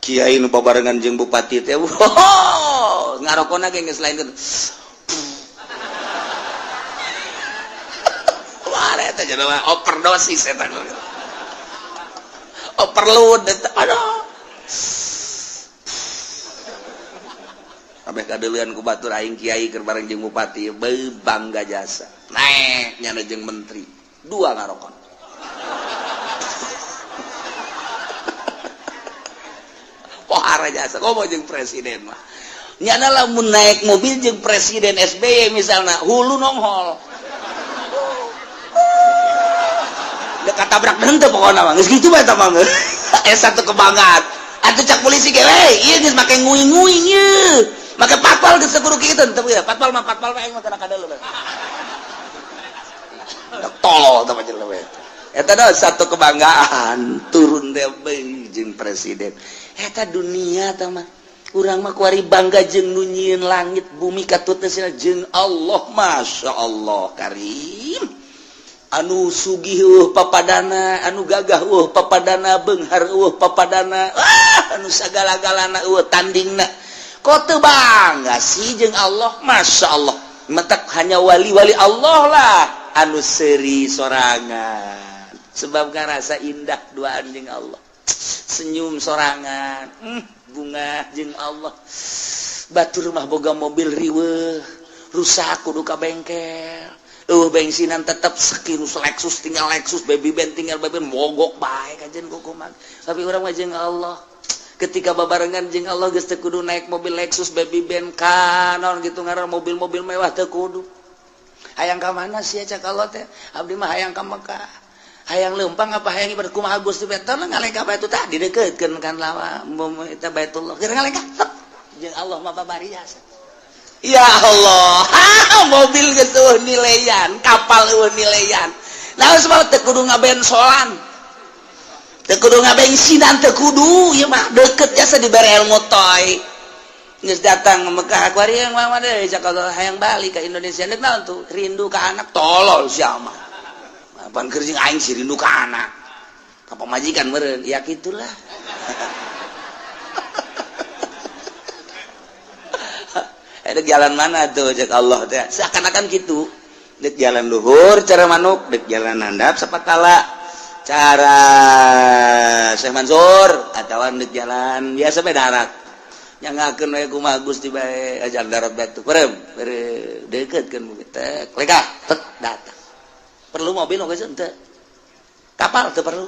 Kiai nu babarengan jeung bupati teh, wow, ngarokona ge geus lain kitu. Wah, eta jelema overdosis eta. Overload eta. Aduh. Kabeh kadeuleun ku batur aing kiai keur bareng jeung bupati, beuh bangga jasa. Naek nyana jeung menteri, dua ngarokon. Pohara jasa komo jeung presiden mah. Nyana lamun naik mobil jeung presiden SBY misalna, hulu nonghol. Dekat tabrak henteu pokona mah. Geus kitu bae eta mah. Satu kebanggaan. Atuh cak polisi ge we, ieu geus make nguing-nguing ieu. Make patpal geus kudu kitu teu ya. Patpal mah patpal aing mah kana kadeuleu. Tolol teh jelema. Eta dah satu kebanggaan turun teh jeung presiden. Eta dunia tah mah. Urang mah kuari bangga jeung nu nyieun langit bumi katut teh jeung Allah, Masya Allah Karim. Anu sugih eueuh papadana, anu gagah eueuh papadana, beunghar eueuh papadana, ah, anu sagala-galana eueuh tandingna. Kok teu bangga sih jeung Allah? Masya Allah. Mentak hanya wali-wali Allah lah anu seuri sorangan. Sebab ngarasa indah duaan jeung Allah. Senyum sorangan, bunga jeung Allah. Batur mah boga mobil riweuh, rusak kudu ka bengkel. Bensinan tetap sekirus Lexus tinggal Lexus, baby band tinggal baby band, mogok bae kajen kukuman. Tapi urang mah jeung Allah, ketika babarengan jeung Allah geus teu kudu naik mobil Lexus, baby band, kanon gitu ngaran mobil-mobil mewah teu kudu. Hayang ka mana sih cak Allah teh? Abdi mah hayang ka Mekah. Hayang leumpang apa hayang ibadah kumaha Gusti teh ngalengkah batu tah dideukeutkeun kan lawa eta Baitullah. Keur ngalengkah jeung Allah mah babariasa. Ya Allah, mobil geus eueuh nileyan, kapal eueuh nileyan. Nah, sebab teu kudu ngabensolan. Teu kudu ngabensinan, teu kudu, ieu mah deukeut jasa dibere ilmu toy. Geus datang ke Mekah kuari yang mah deui cak Allah hayang balik ke Indonesia. Deuk naon tuh? Rindu ka anak, tolol sia mah. Apaan keur jeung aing sih rindu ka anak. Ka pamajikan meureun, ya kitulah. Dek jalan mana tuh cek Allah teh seakan-akan gitu. Dek jalan luhur cara manuk, dek jalan handap sapatala cara Syekh Mansur, atawa dek jalan biasa bae darat. Nyangakeun we kumaha Gusti bae ajar darat batu. Perem, deukeutkeun teh lekah tek datang. Perlu mobil geus henteu. Kapal teu perlu.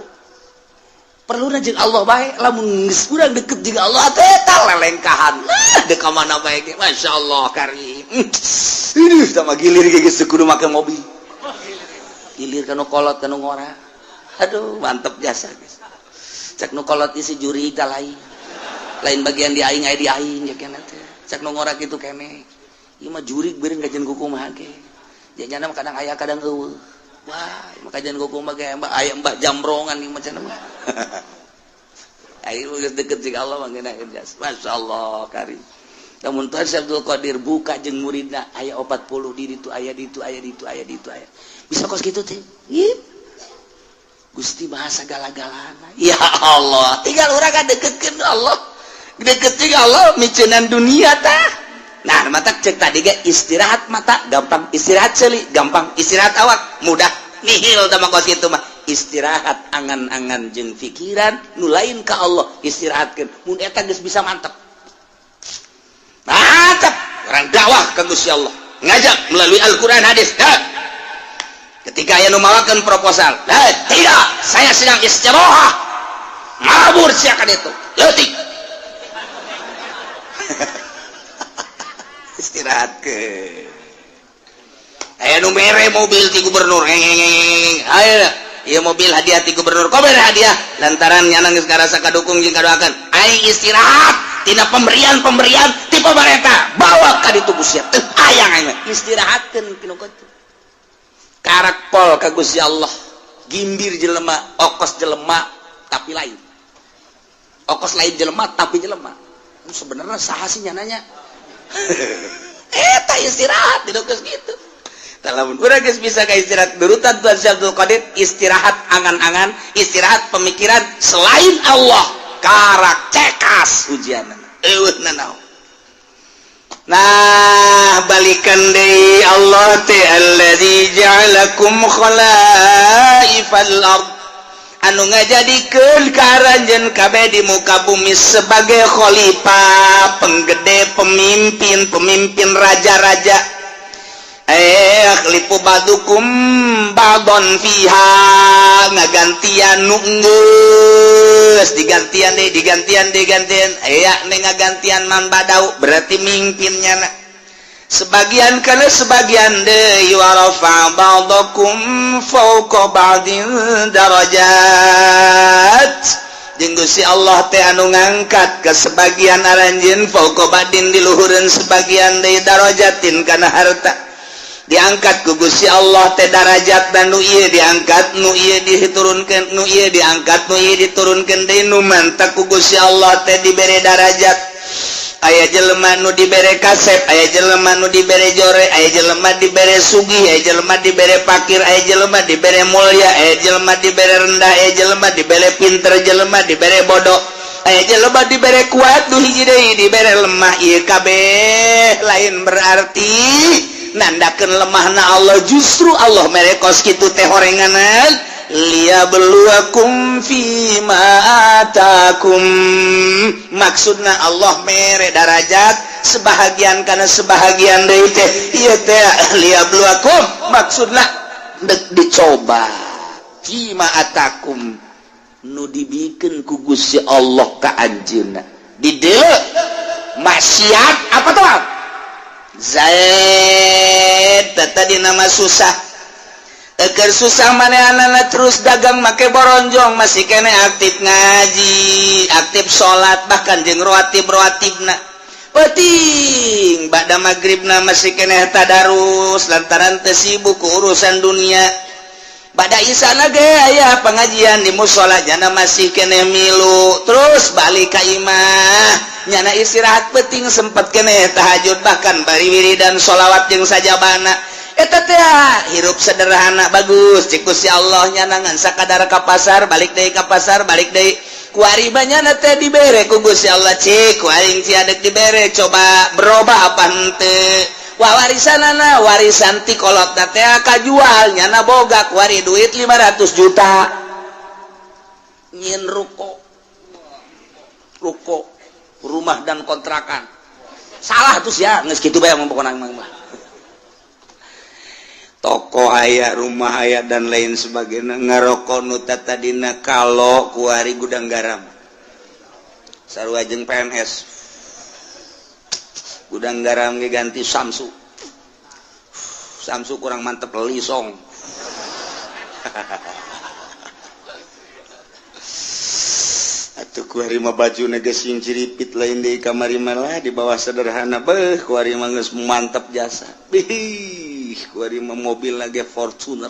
Perlu jeung Allah bae, lamun geus urang deket jeung Allah teh tah lelengkahan. Dek ka mana bae ge, Masya Allah Karim. Ih, tah gilir ge geus kudu make mobil. Gilir ka nu kolot ka nu ngora. Aduh, mantep jasa geus. Cek nu kolot isi juri tah lain. Lain bagian di aing aya di aing ya keneh teh. Cek nu ngora kitu keneh. Ieu mah jurig beureung kajian kumaha ge. Jadinya mah kadang aya kadang eueuh. Wah, maka jangan kumaha ge aya mbah jamrongan ieu mah cenah mah. Ayo geus deket jeung Allah mah ngeunaheun jas. Masya Allah Karim. Namun Tuhan Syekh Abdul Qadir buka jeung muridna aya 40 di ditu aya di ditu aya di ditu aya di ditu aya. Bisa kos kitu teh. Gusti maha sagala-galana. Ya Allah, tinggal urang kadeketkeun Allah. Deket jeung Allah miceunan dunia tah. Nah, mata cek tadi ge istirahat mata gampang, istirahat ceuli gampang, istirahat awak mudah. Nihil tah mah kos kitu mah. Istirahat angan-angan jeung pikiran nu lain ka Allah istirahatkeun. Mun eta geus bisa mantep. Mantep orang dakwah ka Gusti Allah. Ngajak melalui Al-Qur'an hadis. Ha. Ketika aya nu mawakeun proposal, tidak, saya sedang istirahat. Mabur sia ka ditu. Leutik. Istirahatkeun. Aya nu mere mobil ti gubernur. Ayo, ieu mobil hadiah ti gubernur. Kok mere hadiah? Lantaran nya geus ngarasa kadukung jeung kadoakeun. Aing istirahat tina pemberian-pemberian ti pamarentah. Bawa ka ditu Gusti. Teu hayang aing mah. Istirahatkeun kinu kitu. Karak pol ka Gusti Allah. Gimbir jelema, okos jelema tapi lain. Okos lain jelema tapi jelema. Sebenarnya saha sih nyananya? Eta istirahat di geus kitu. Lamun urang geus bisa ka istirahat durutan Tuhan Syekh Abdul Qadir, istirahat angan-angan, istirahat pemikiran selain Allah, karak cekas ujianna. Eueuh nanaon. Nah, balikan deui Allah teh allazi ja'alakum khalaifal ard. Anu ngajadikeun ka aranjeun kabeh di muka bumi sebagai khalifah, penggede, pemimpin, pemimpin raja-raja. Yakhlifu ba'dukum ba'don fiha, ngagantian nu geus digantian deui, digantian digantian aya nih ngagantian man badau berarti mimpinnya na. Sebagian kana sebagian deui wa rafa ba'dakum fawqa ba'din darajat. Jeung Gusti Allah teh anu ngangkat ke sebagian aranjeun fawqa ba'din diluhureun sebagian deui darajatin kana harta. Diangkat ku Gusti Allah teh darajat dan nu ieu diangkat, nu ieu diturunkeun, nu ieu diangkat, nu ieu diturunkeun deui. Nu mantak ku Gusti Allah teh dibere darajat, aya jelema nu dibere kasep, aya jelema nu dibere jore, aya jelema dibere sugih, aya jelema dibere pakir, aya jelema dibere mulia, aya jelema dibere rendah, aya jelema dibere pinter, jelema dibere bodoh, aya jelema dibere kuat, nu hiji deui dibere lemah. Ieu kabeh lain berarti nandakeun lemahna Allah, justru Allah mere kos kitu teh horenganan liyabluwakum fima atakum. Maksudna Allah mere darajat sebahagian karena sebahagian deui teh ieu teh liyabluwakum, maksudna dek dicoba fima atakum, nu dibikeun ku Gusti Allah ka anjeunna. Di dieu maksiat apa tuh? Zaid tadi nama susah. Eker susah manehna terus dagang make boronjong, masih kene aktif ngaji, aktif salat, bahkan jeung rawatib rawatibna. Penting ba'da maghribna masih kene tadarus lantaran teu sibuk ku urusan dunia. Ba'da isana ge aya pengajian di musola, jana masih kene milu. Terus balik ka imah, nyana istirahat, penting sempet kene tahajud, bahkan bari wiridan sholawat jeung sajabana. Eta teh hirup sederhana bagus cik Gusti Allah. Nyana ngan sakadar ka pasar, balik deui, ka pasar, balik deui. Kuari nyana teh dibere ku Gusti Allah, cik ku aing sia dek dibere, coba berubah apa henteu. Wah, warisanana, warisan ti kolot teh kajual, nyana boga kuari duit 500 juta, nyin ruko, ruko rumah dan kontrakan. Salah tuh ya, geus kitu bae pokona mah. Toko aya, rumah aya, dan lain sebagainya. Ngarokok nu tadina kalau kuari Gudang Garam, sarua jeung PNS. Gudang Garam ge ganti Samsu. Samsu kurang mantep, Lisong. Atuh kuari mah baju geus sing ciripit, lain deui kamari malah di bawah sederhana. Beuh, kuari mah geus mantep jasa. Bih, kuari mah mobil lagi Fortuner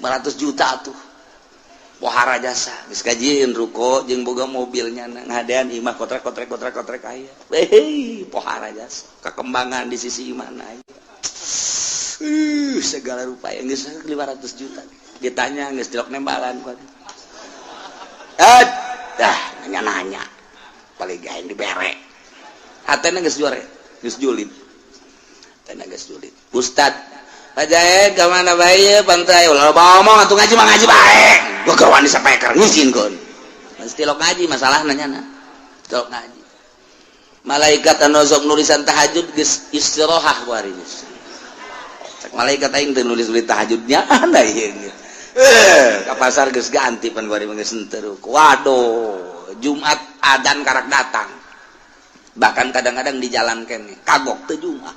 500 juta tuh, pohara jasa. Geus kajieun ruko jeung boga mobilnya, ngadean imah kotrek kotrek kotrek kotrek aya. Beuh, pohara jasa, kekembangan di sisi mana aya. Segala rupa yang geus 500 juta. Ditanya geus tilok nembalan ku. Ah, dah nanya-nanya. Paling gaeng dibere. Hatena geus jore, geus julid. Hatena geus julid. Ustad, Pak Jaed ka mana bae pantai ulah loba omong atuh, ngaji mah ngaji bae. Gua keur wani sapeker ngizinkeun. Mesti tilok ngaji masalahna nyana. Tilok ngaji. Malaikat anu sok nulisan tahajud geus istirahat ku ari geus. Cek malaikat, aing teu nulis-nulis tahajudnya anda ieu. Ka pasar geus ganti pan kuari geus henteu. Waduh, Jumat adan karak datang. Bahkan kadang-kadang di jalan kene kagok teu Jumat.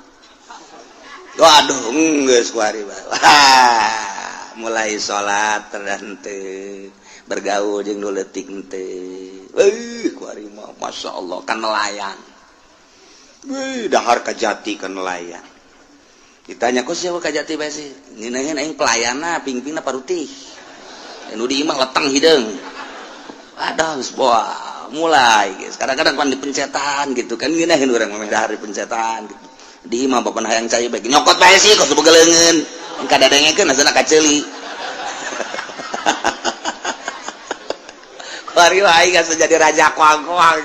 Waduh, geus kuari. Wah, mulai salat terhenteu, bergaul jeung nu leutik henteu. Kuari mah masyaallah kan nelayan. Wih, dahar kajati kan nelayan. Ditanya, kok siapa kajati bae sih? Ngeunaheun aing pelayanna, pingpingna parutih. Nu di imah leteng hideung. Aduh, geus wah, mulai guys. Kadang-kadang pan dipencetan gitu kan, ngeunaheun urang mah dahar dipencetan gitu. Di imah bapak hayang cai bae, nyokot bae sih kos boga leungeun. Kadadengekeun asana kaceuli. Kuari wae geus jadi raja koang-koang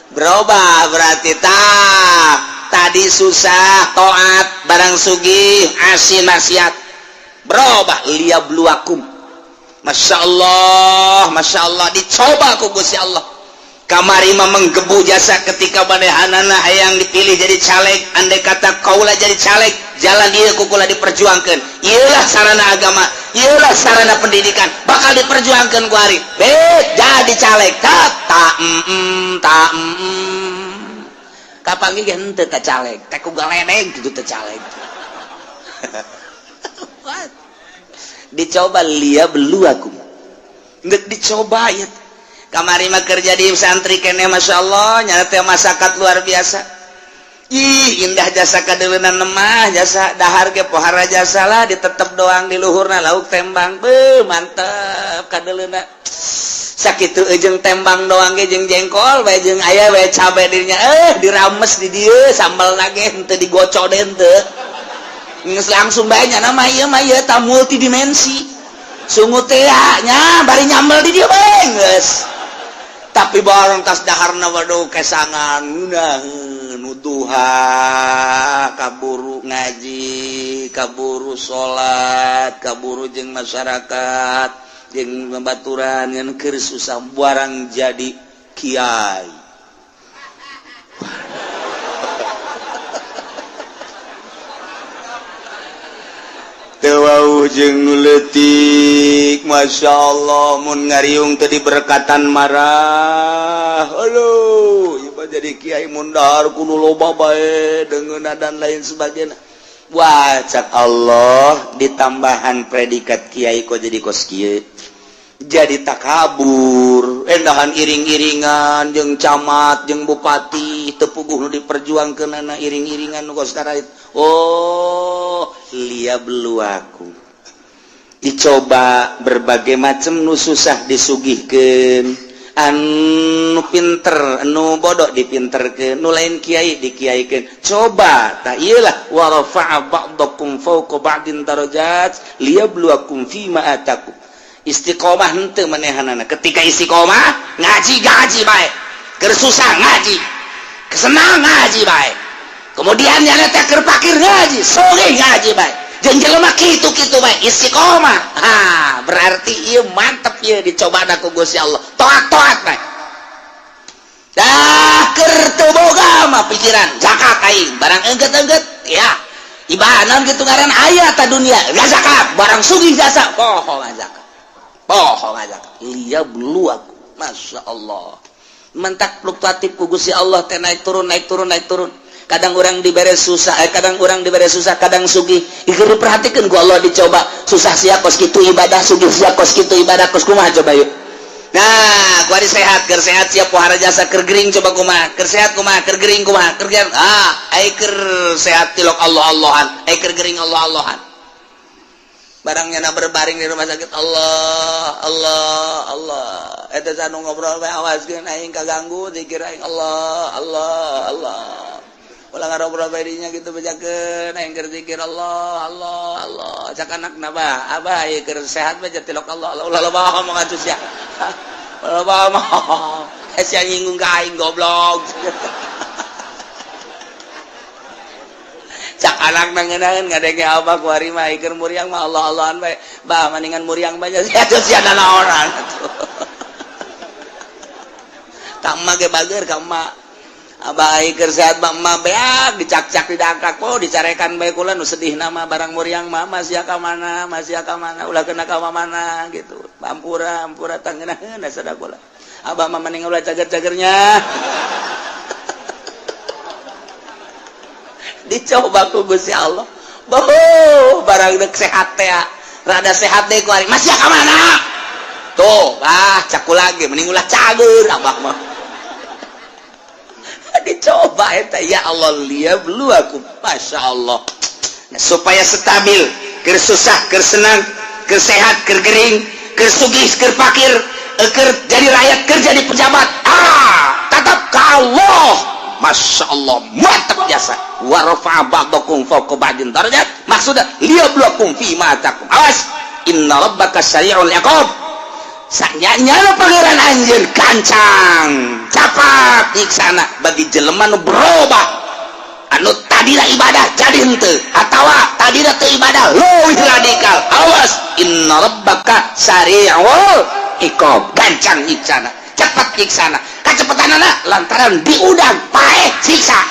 Berubah berarti tak tadi susah toat, barang sugih asin maksiat. Berubah liyabluwakum. Masya Allah, Masya Allah, dicoba ku Gusti Allah. Kamari mah menggebu jasa ketika manehanana hayang dipilih jadi caleg. Andai kata kaula jadi caleg, jalan ieu ku kula diperjuangkeun, ieulah sarana agama, ieulah sarana pendidikan, bakal diperjuangkeun ku ari bet jadi caleg. Tak tak mm, tak mm. Kapanggih ge henteu ka caleg teh ku galedeg kitu teh caleg. Dicoba liyabluwakum, geus dicoba ya. Kamari mah kerja di santri kene, Masya Allah, nyana teh masyarakat luar biasa. Ih, indah jasa kadeleunan mah, jasa dahar ge pohara jasa lah, ditetep doang di luhurna lauk tembang. Beuh, mantep kadeleuna. Sakitu jeung tembang doang ge jeung jengkol bae jeung aya bae cabe dirinya, dirames di dieu sambal ge henteu digocok deh henteu. Geus langsung bae nya mah ieu mah ieu ta multidimensi. Sungut teh nya bari nyambel di dieu bae geus. Tapi barang tas daharna waduh kesangan ngeunaheun duha, kaburu ngaji, kaburu salat, kaburu jeung masyarakat, jeung babaturan ngan keur susah barang jadi kiai. Teu wauh jeung nu leutik, Masya Allah, mun ngariung teu diberkatan marah. Aduh, ieu mah jadi kiai mun dahar kudu loba bae deungeunna dan lain sebagainya. Wah, cak Allah ditambahan predikat kiai kok jadi kos kieu. Jadi takabur, endahan iring-iringan jeung camat, jeung bupati, teu puguh nu diperjuangkeunana iring-iringan nu kos karait. Oh, liyabluwakum. Dicoba berbagai macam nu susah disugihkeun, anu pinter, anu bodoh dipinterkeun, nu lain kiai dikiaikeun. Coba tak iyalah wa rafa'a ba'dakum fawqa ba'din darajat liyabluwakum fima atakum. Istiqomah henteu manehanana. Ketika istiqomah ngaji gaji bae, keur susah ngaji, kesenang ngaji bae. Kemudian nyana teh keur pakir ngaji, sugih ngaji bae. Jeung jelema kitu-kitu bae istiqomah. Ha, berarti ieu mantep ieu dicoba ku Gusti Allah. Toat-toat bae. Dah keur teu boga mah pikiran zakat aing, barang engget-engget ya. Ibadah kitu ngaran aya ta dunia, zakat, barang sugih jasa, poho zakat. Poho zakat. Liyabluwakum. Masya Allah. Mentak fluktuatif ku Gusti Allah teh naik turun naik turun naik turun. Kadang orang dibere susah, kadang orang dibere susah, kadang sugih. Ieu diperhatikeun ku Allah dicoba. Susah sia kos kitu ibadah, sugih sia kos kitu ibadah, kos kumaha coba yuk. Nah, kuari sehat, keur sehat sia pohara jasa, keur gering coba kumaha, keur sehat kumaha, keur gering kumaha, keur gering. Ah, ai keur sehat tilok Allah-Allahan, ai keur gering Allah-Allahan. Barangnya na berbaring di rumah sakit, Allah, Allah, Allah. Eta anu ngobrol bae awaskeun aing kaganggu zikir aing Allah, Allah, Allah. Ulah ngarobrol bae dinya gitu bejakeun aing keur zikir Allah, Allah, Allah. Cak anakna bah, abah ieu keur sehat bae tilok Allah, Allah. Ulah loba omong atuh sia. Ulah loba omong. Sia nyinggung ka aing goblok. Cak anak nangeunaheun ngadenge abah ku ari mah keur muriang mah Allah-Allahan bae. Bah maningan muriang bae sia atuh sia nanaonan atuh. Ka emak ge bager ka emak. Abah keur sehat mah emak beak dicak-cak didangkak oh dicarekan bae kula nu sedih nama barang muriang mah masih ka mana masih ka mana ulah kena ka mana gitu. Ampura ampura tangeunaheun sada kula. Abah mah mending ulah cager-cagernya. Dicoba ku Gusti Allah. Boh, barang deuk sehat teh rada sehat deui ku ari masih ka mana? Tuh, ah caku lagi mending ulah cager abah mah. Dicoba eta ya Allah liyabluwakum. Masya Allah. Nah, supaya stabil, keur susah, keur senang, keur sehat, keur gering, keur sugih, keur fakir, keur jadi rakyat, keur jadi pejabat. Ah, tetap ka Allah. Masya Allah, mantap jasa. Wa rafa'a ba'dakum fawqa ba'din darajat. Maksudnya liyabluwakum fi ma atakum. Awas, inna rabbaka sari'ul iqab. Sanyanya pangeran anjeun kancang, capat nyiksana bagi jelema nu berubah. Anu tadina ibadah jadi henteu atawa tadina teu ibadah leuwih radikal. Awas, inna rabbaka sari'ul iqab. Gancang nyiksana, cepat nyiksana. Kacepetanana lantaran diudang paeh siksa.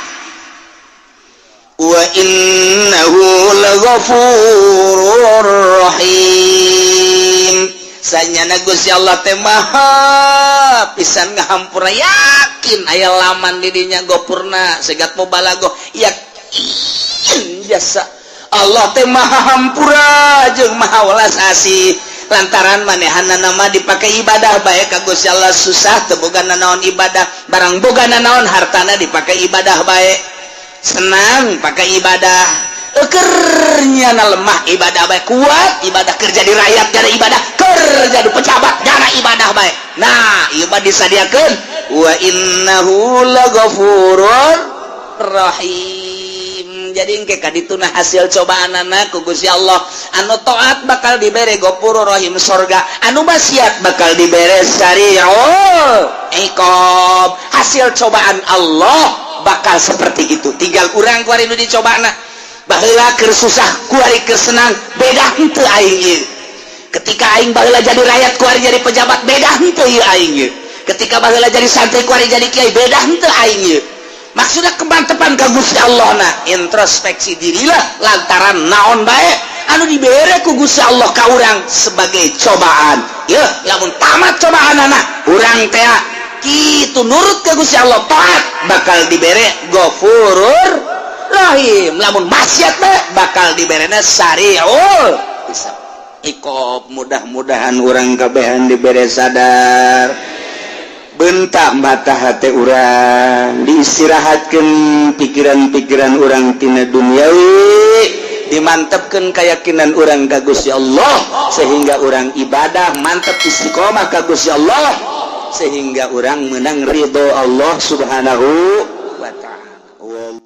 Wa innahu laghafurur rahim. Sanyana Gusti Allah teh maha pisan ngahampura, yakin aya laman di dinya gopurna segat mubalago yakin jasa Allah teh maha hampura jeung maha welas asih. Lantaran manehanna mah dipake ibadah bae ka Gusti Allah susah teu boga nanaon ibadah, barang boga nanaon hartana dipake ibadah bae. Senang pakai ibadah, ekernya na lemah ibadah bae, kuat ibadah kerja di rakyat jara ibadah, kerja di pejabat jara ibadah bae. Nah, ieu mah disadiakeun wa innahu laghafurur rahim. Jadi engke kadituna hasil cobaan anak ku Gusti Allah, anu taat bakal dibere Ghafurur Rahim, sorga, anu maksiat bakal dibere sari'ul iqab. Hasil cobaan Allah bakal seperti itu. Tinggal urang kuari nu dicobana, baheula keur susah, kuari keur senang, beda henteu aing ieu? Ketika aing baheula jadi rakyat, kuari jadi pejabat, beda henteu ieu aing ieu? Ketika baheula jadi santri, kuari jadi kiai, beda henteu aing ieu? Maksudnya kemantepan ka Gusti Allah. Nah, introspeksi dirilah lantaran naon bae anu dibere ku Gusti Allah ka urang sebagai cobaan ya. Lamun tamat cobaan anak urang teh kitu, nurut ke Gusti Allah, taat, bakal dibere Ghafurur Rahim. Lamun maksiat bae, bakal diberena sariul hisab, iqab. Mudah-mudahan urang kabehan dibere sadar, bentak mata hati urang, diistirahatkan pikiran-pikiran urang tina duniawi, dimantapkan keyakinan urang ka Gusti Allah, sehingga urang ibadah mantap, istiqomah ka Gusti Allah, sehingga urang menang ridho Allah Subhanahu wa Ta'ala.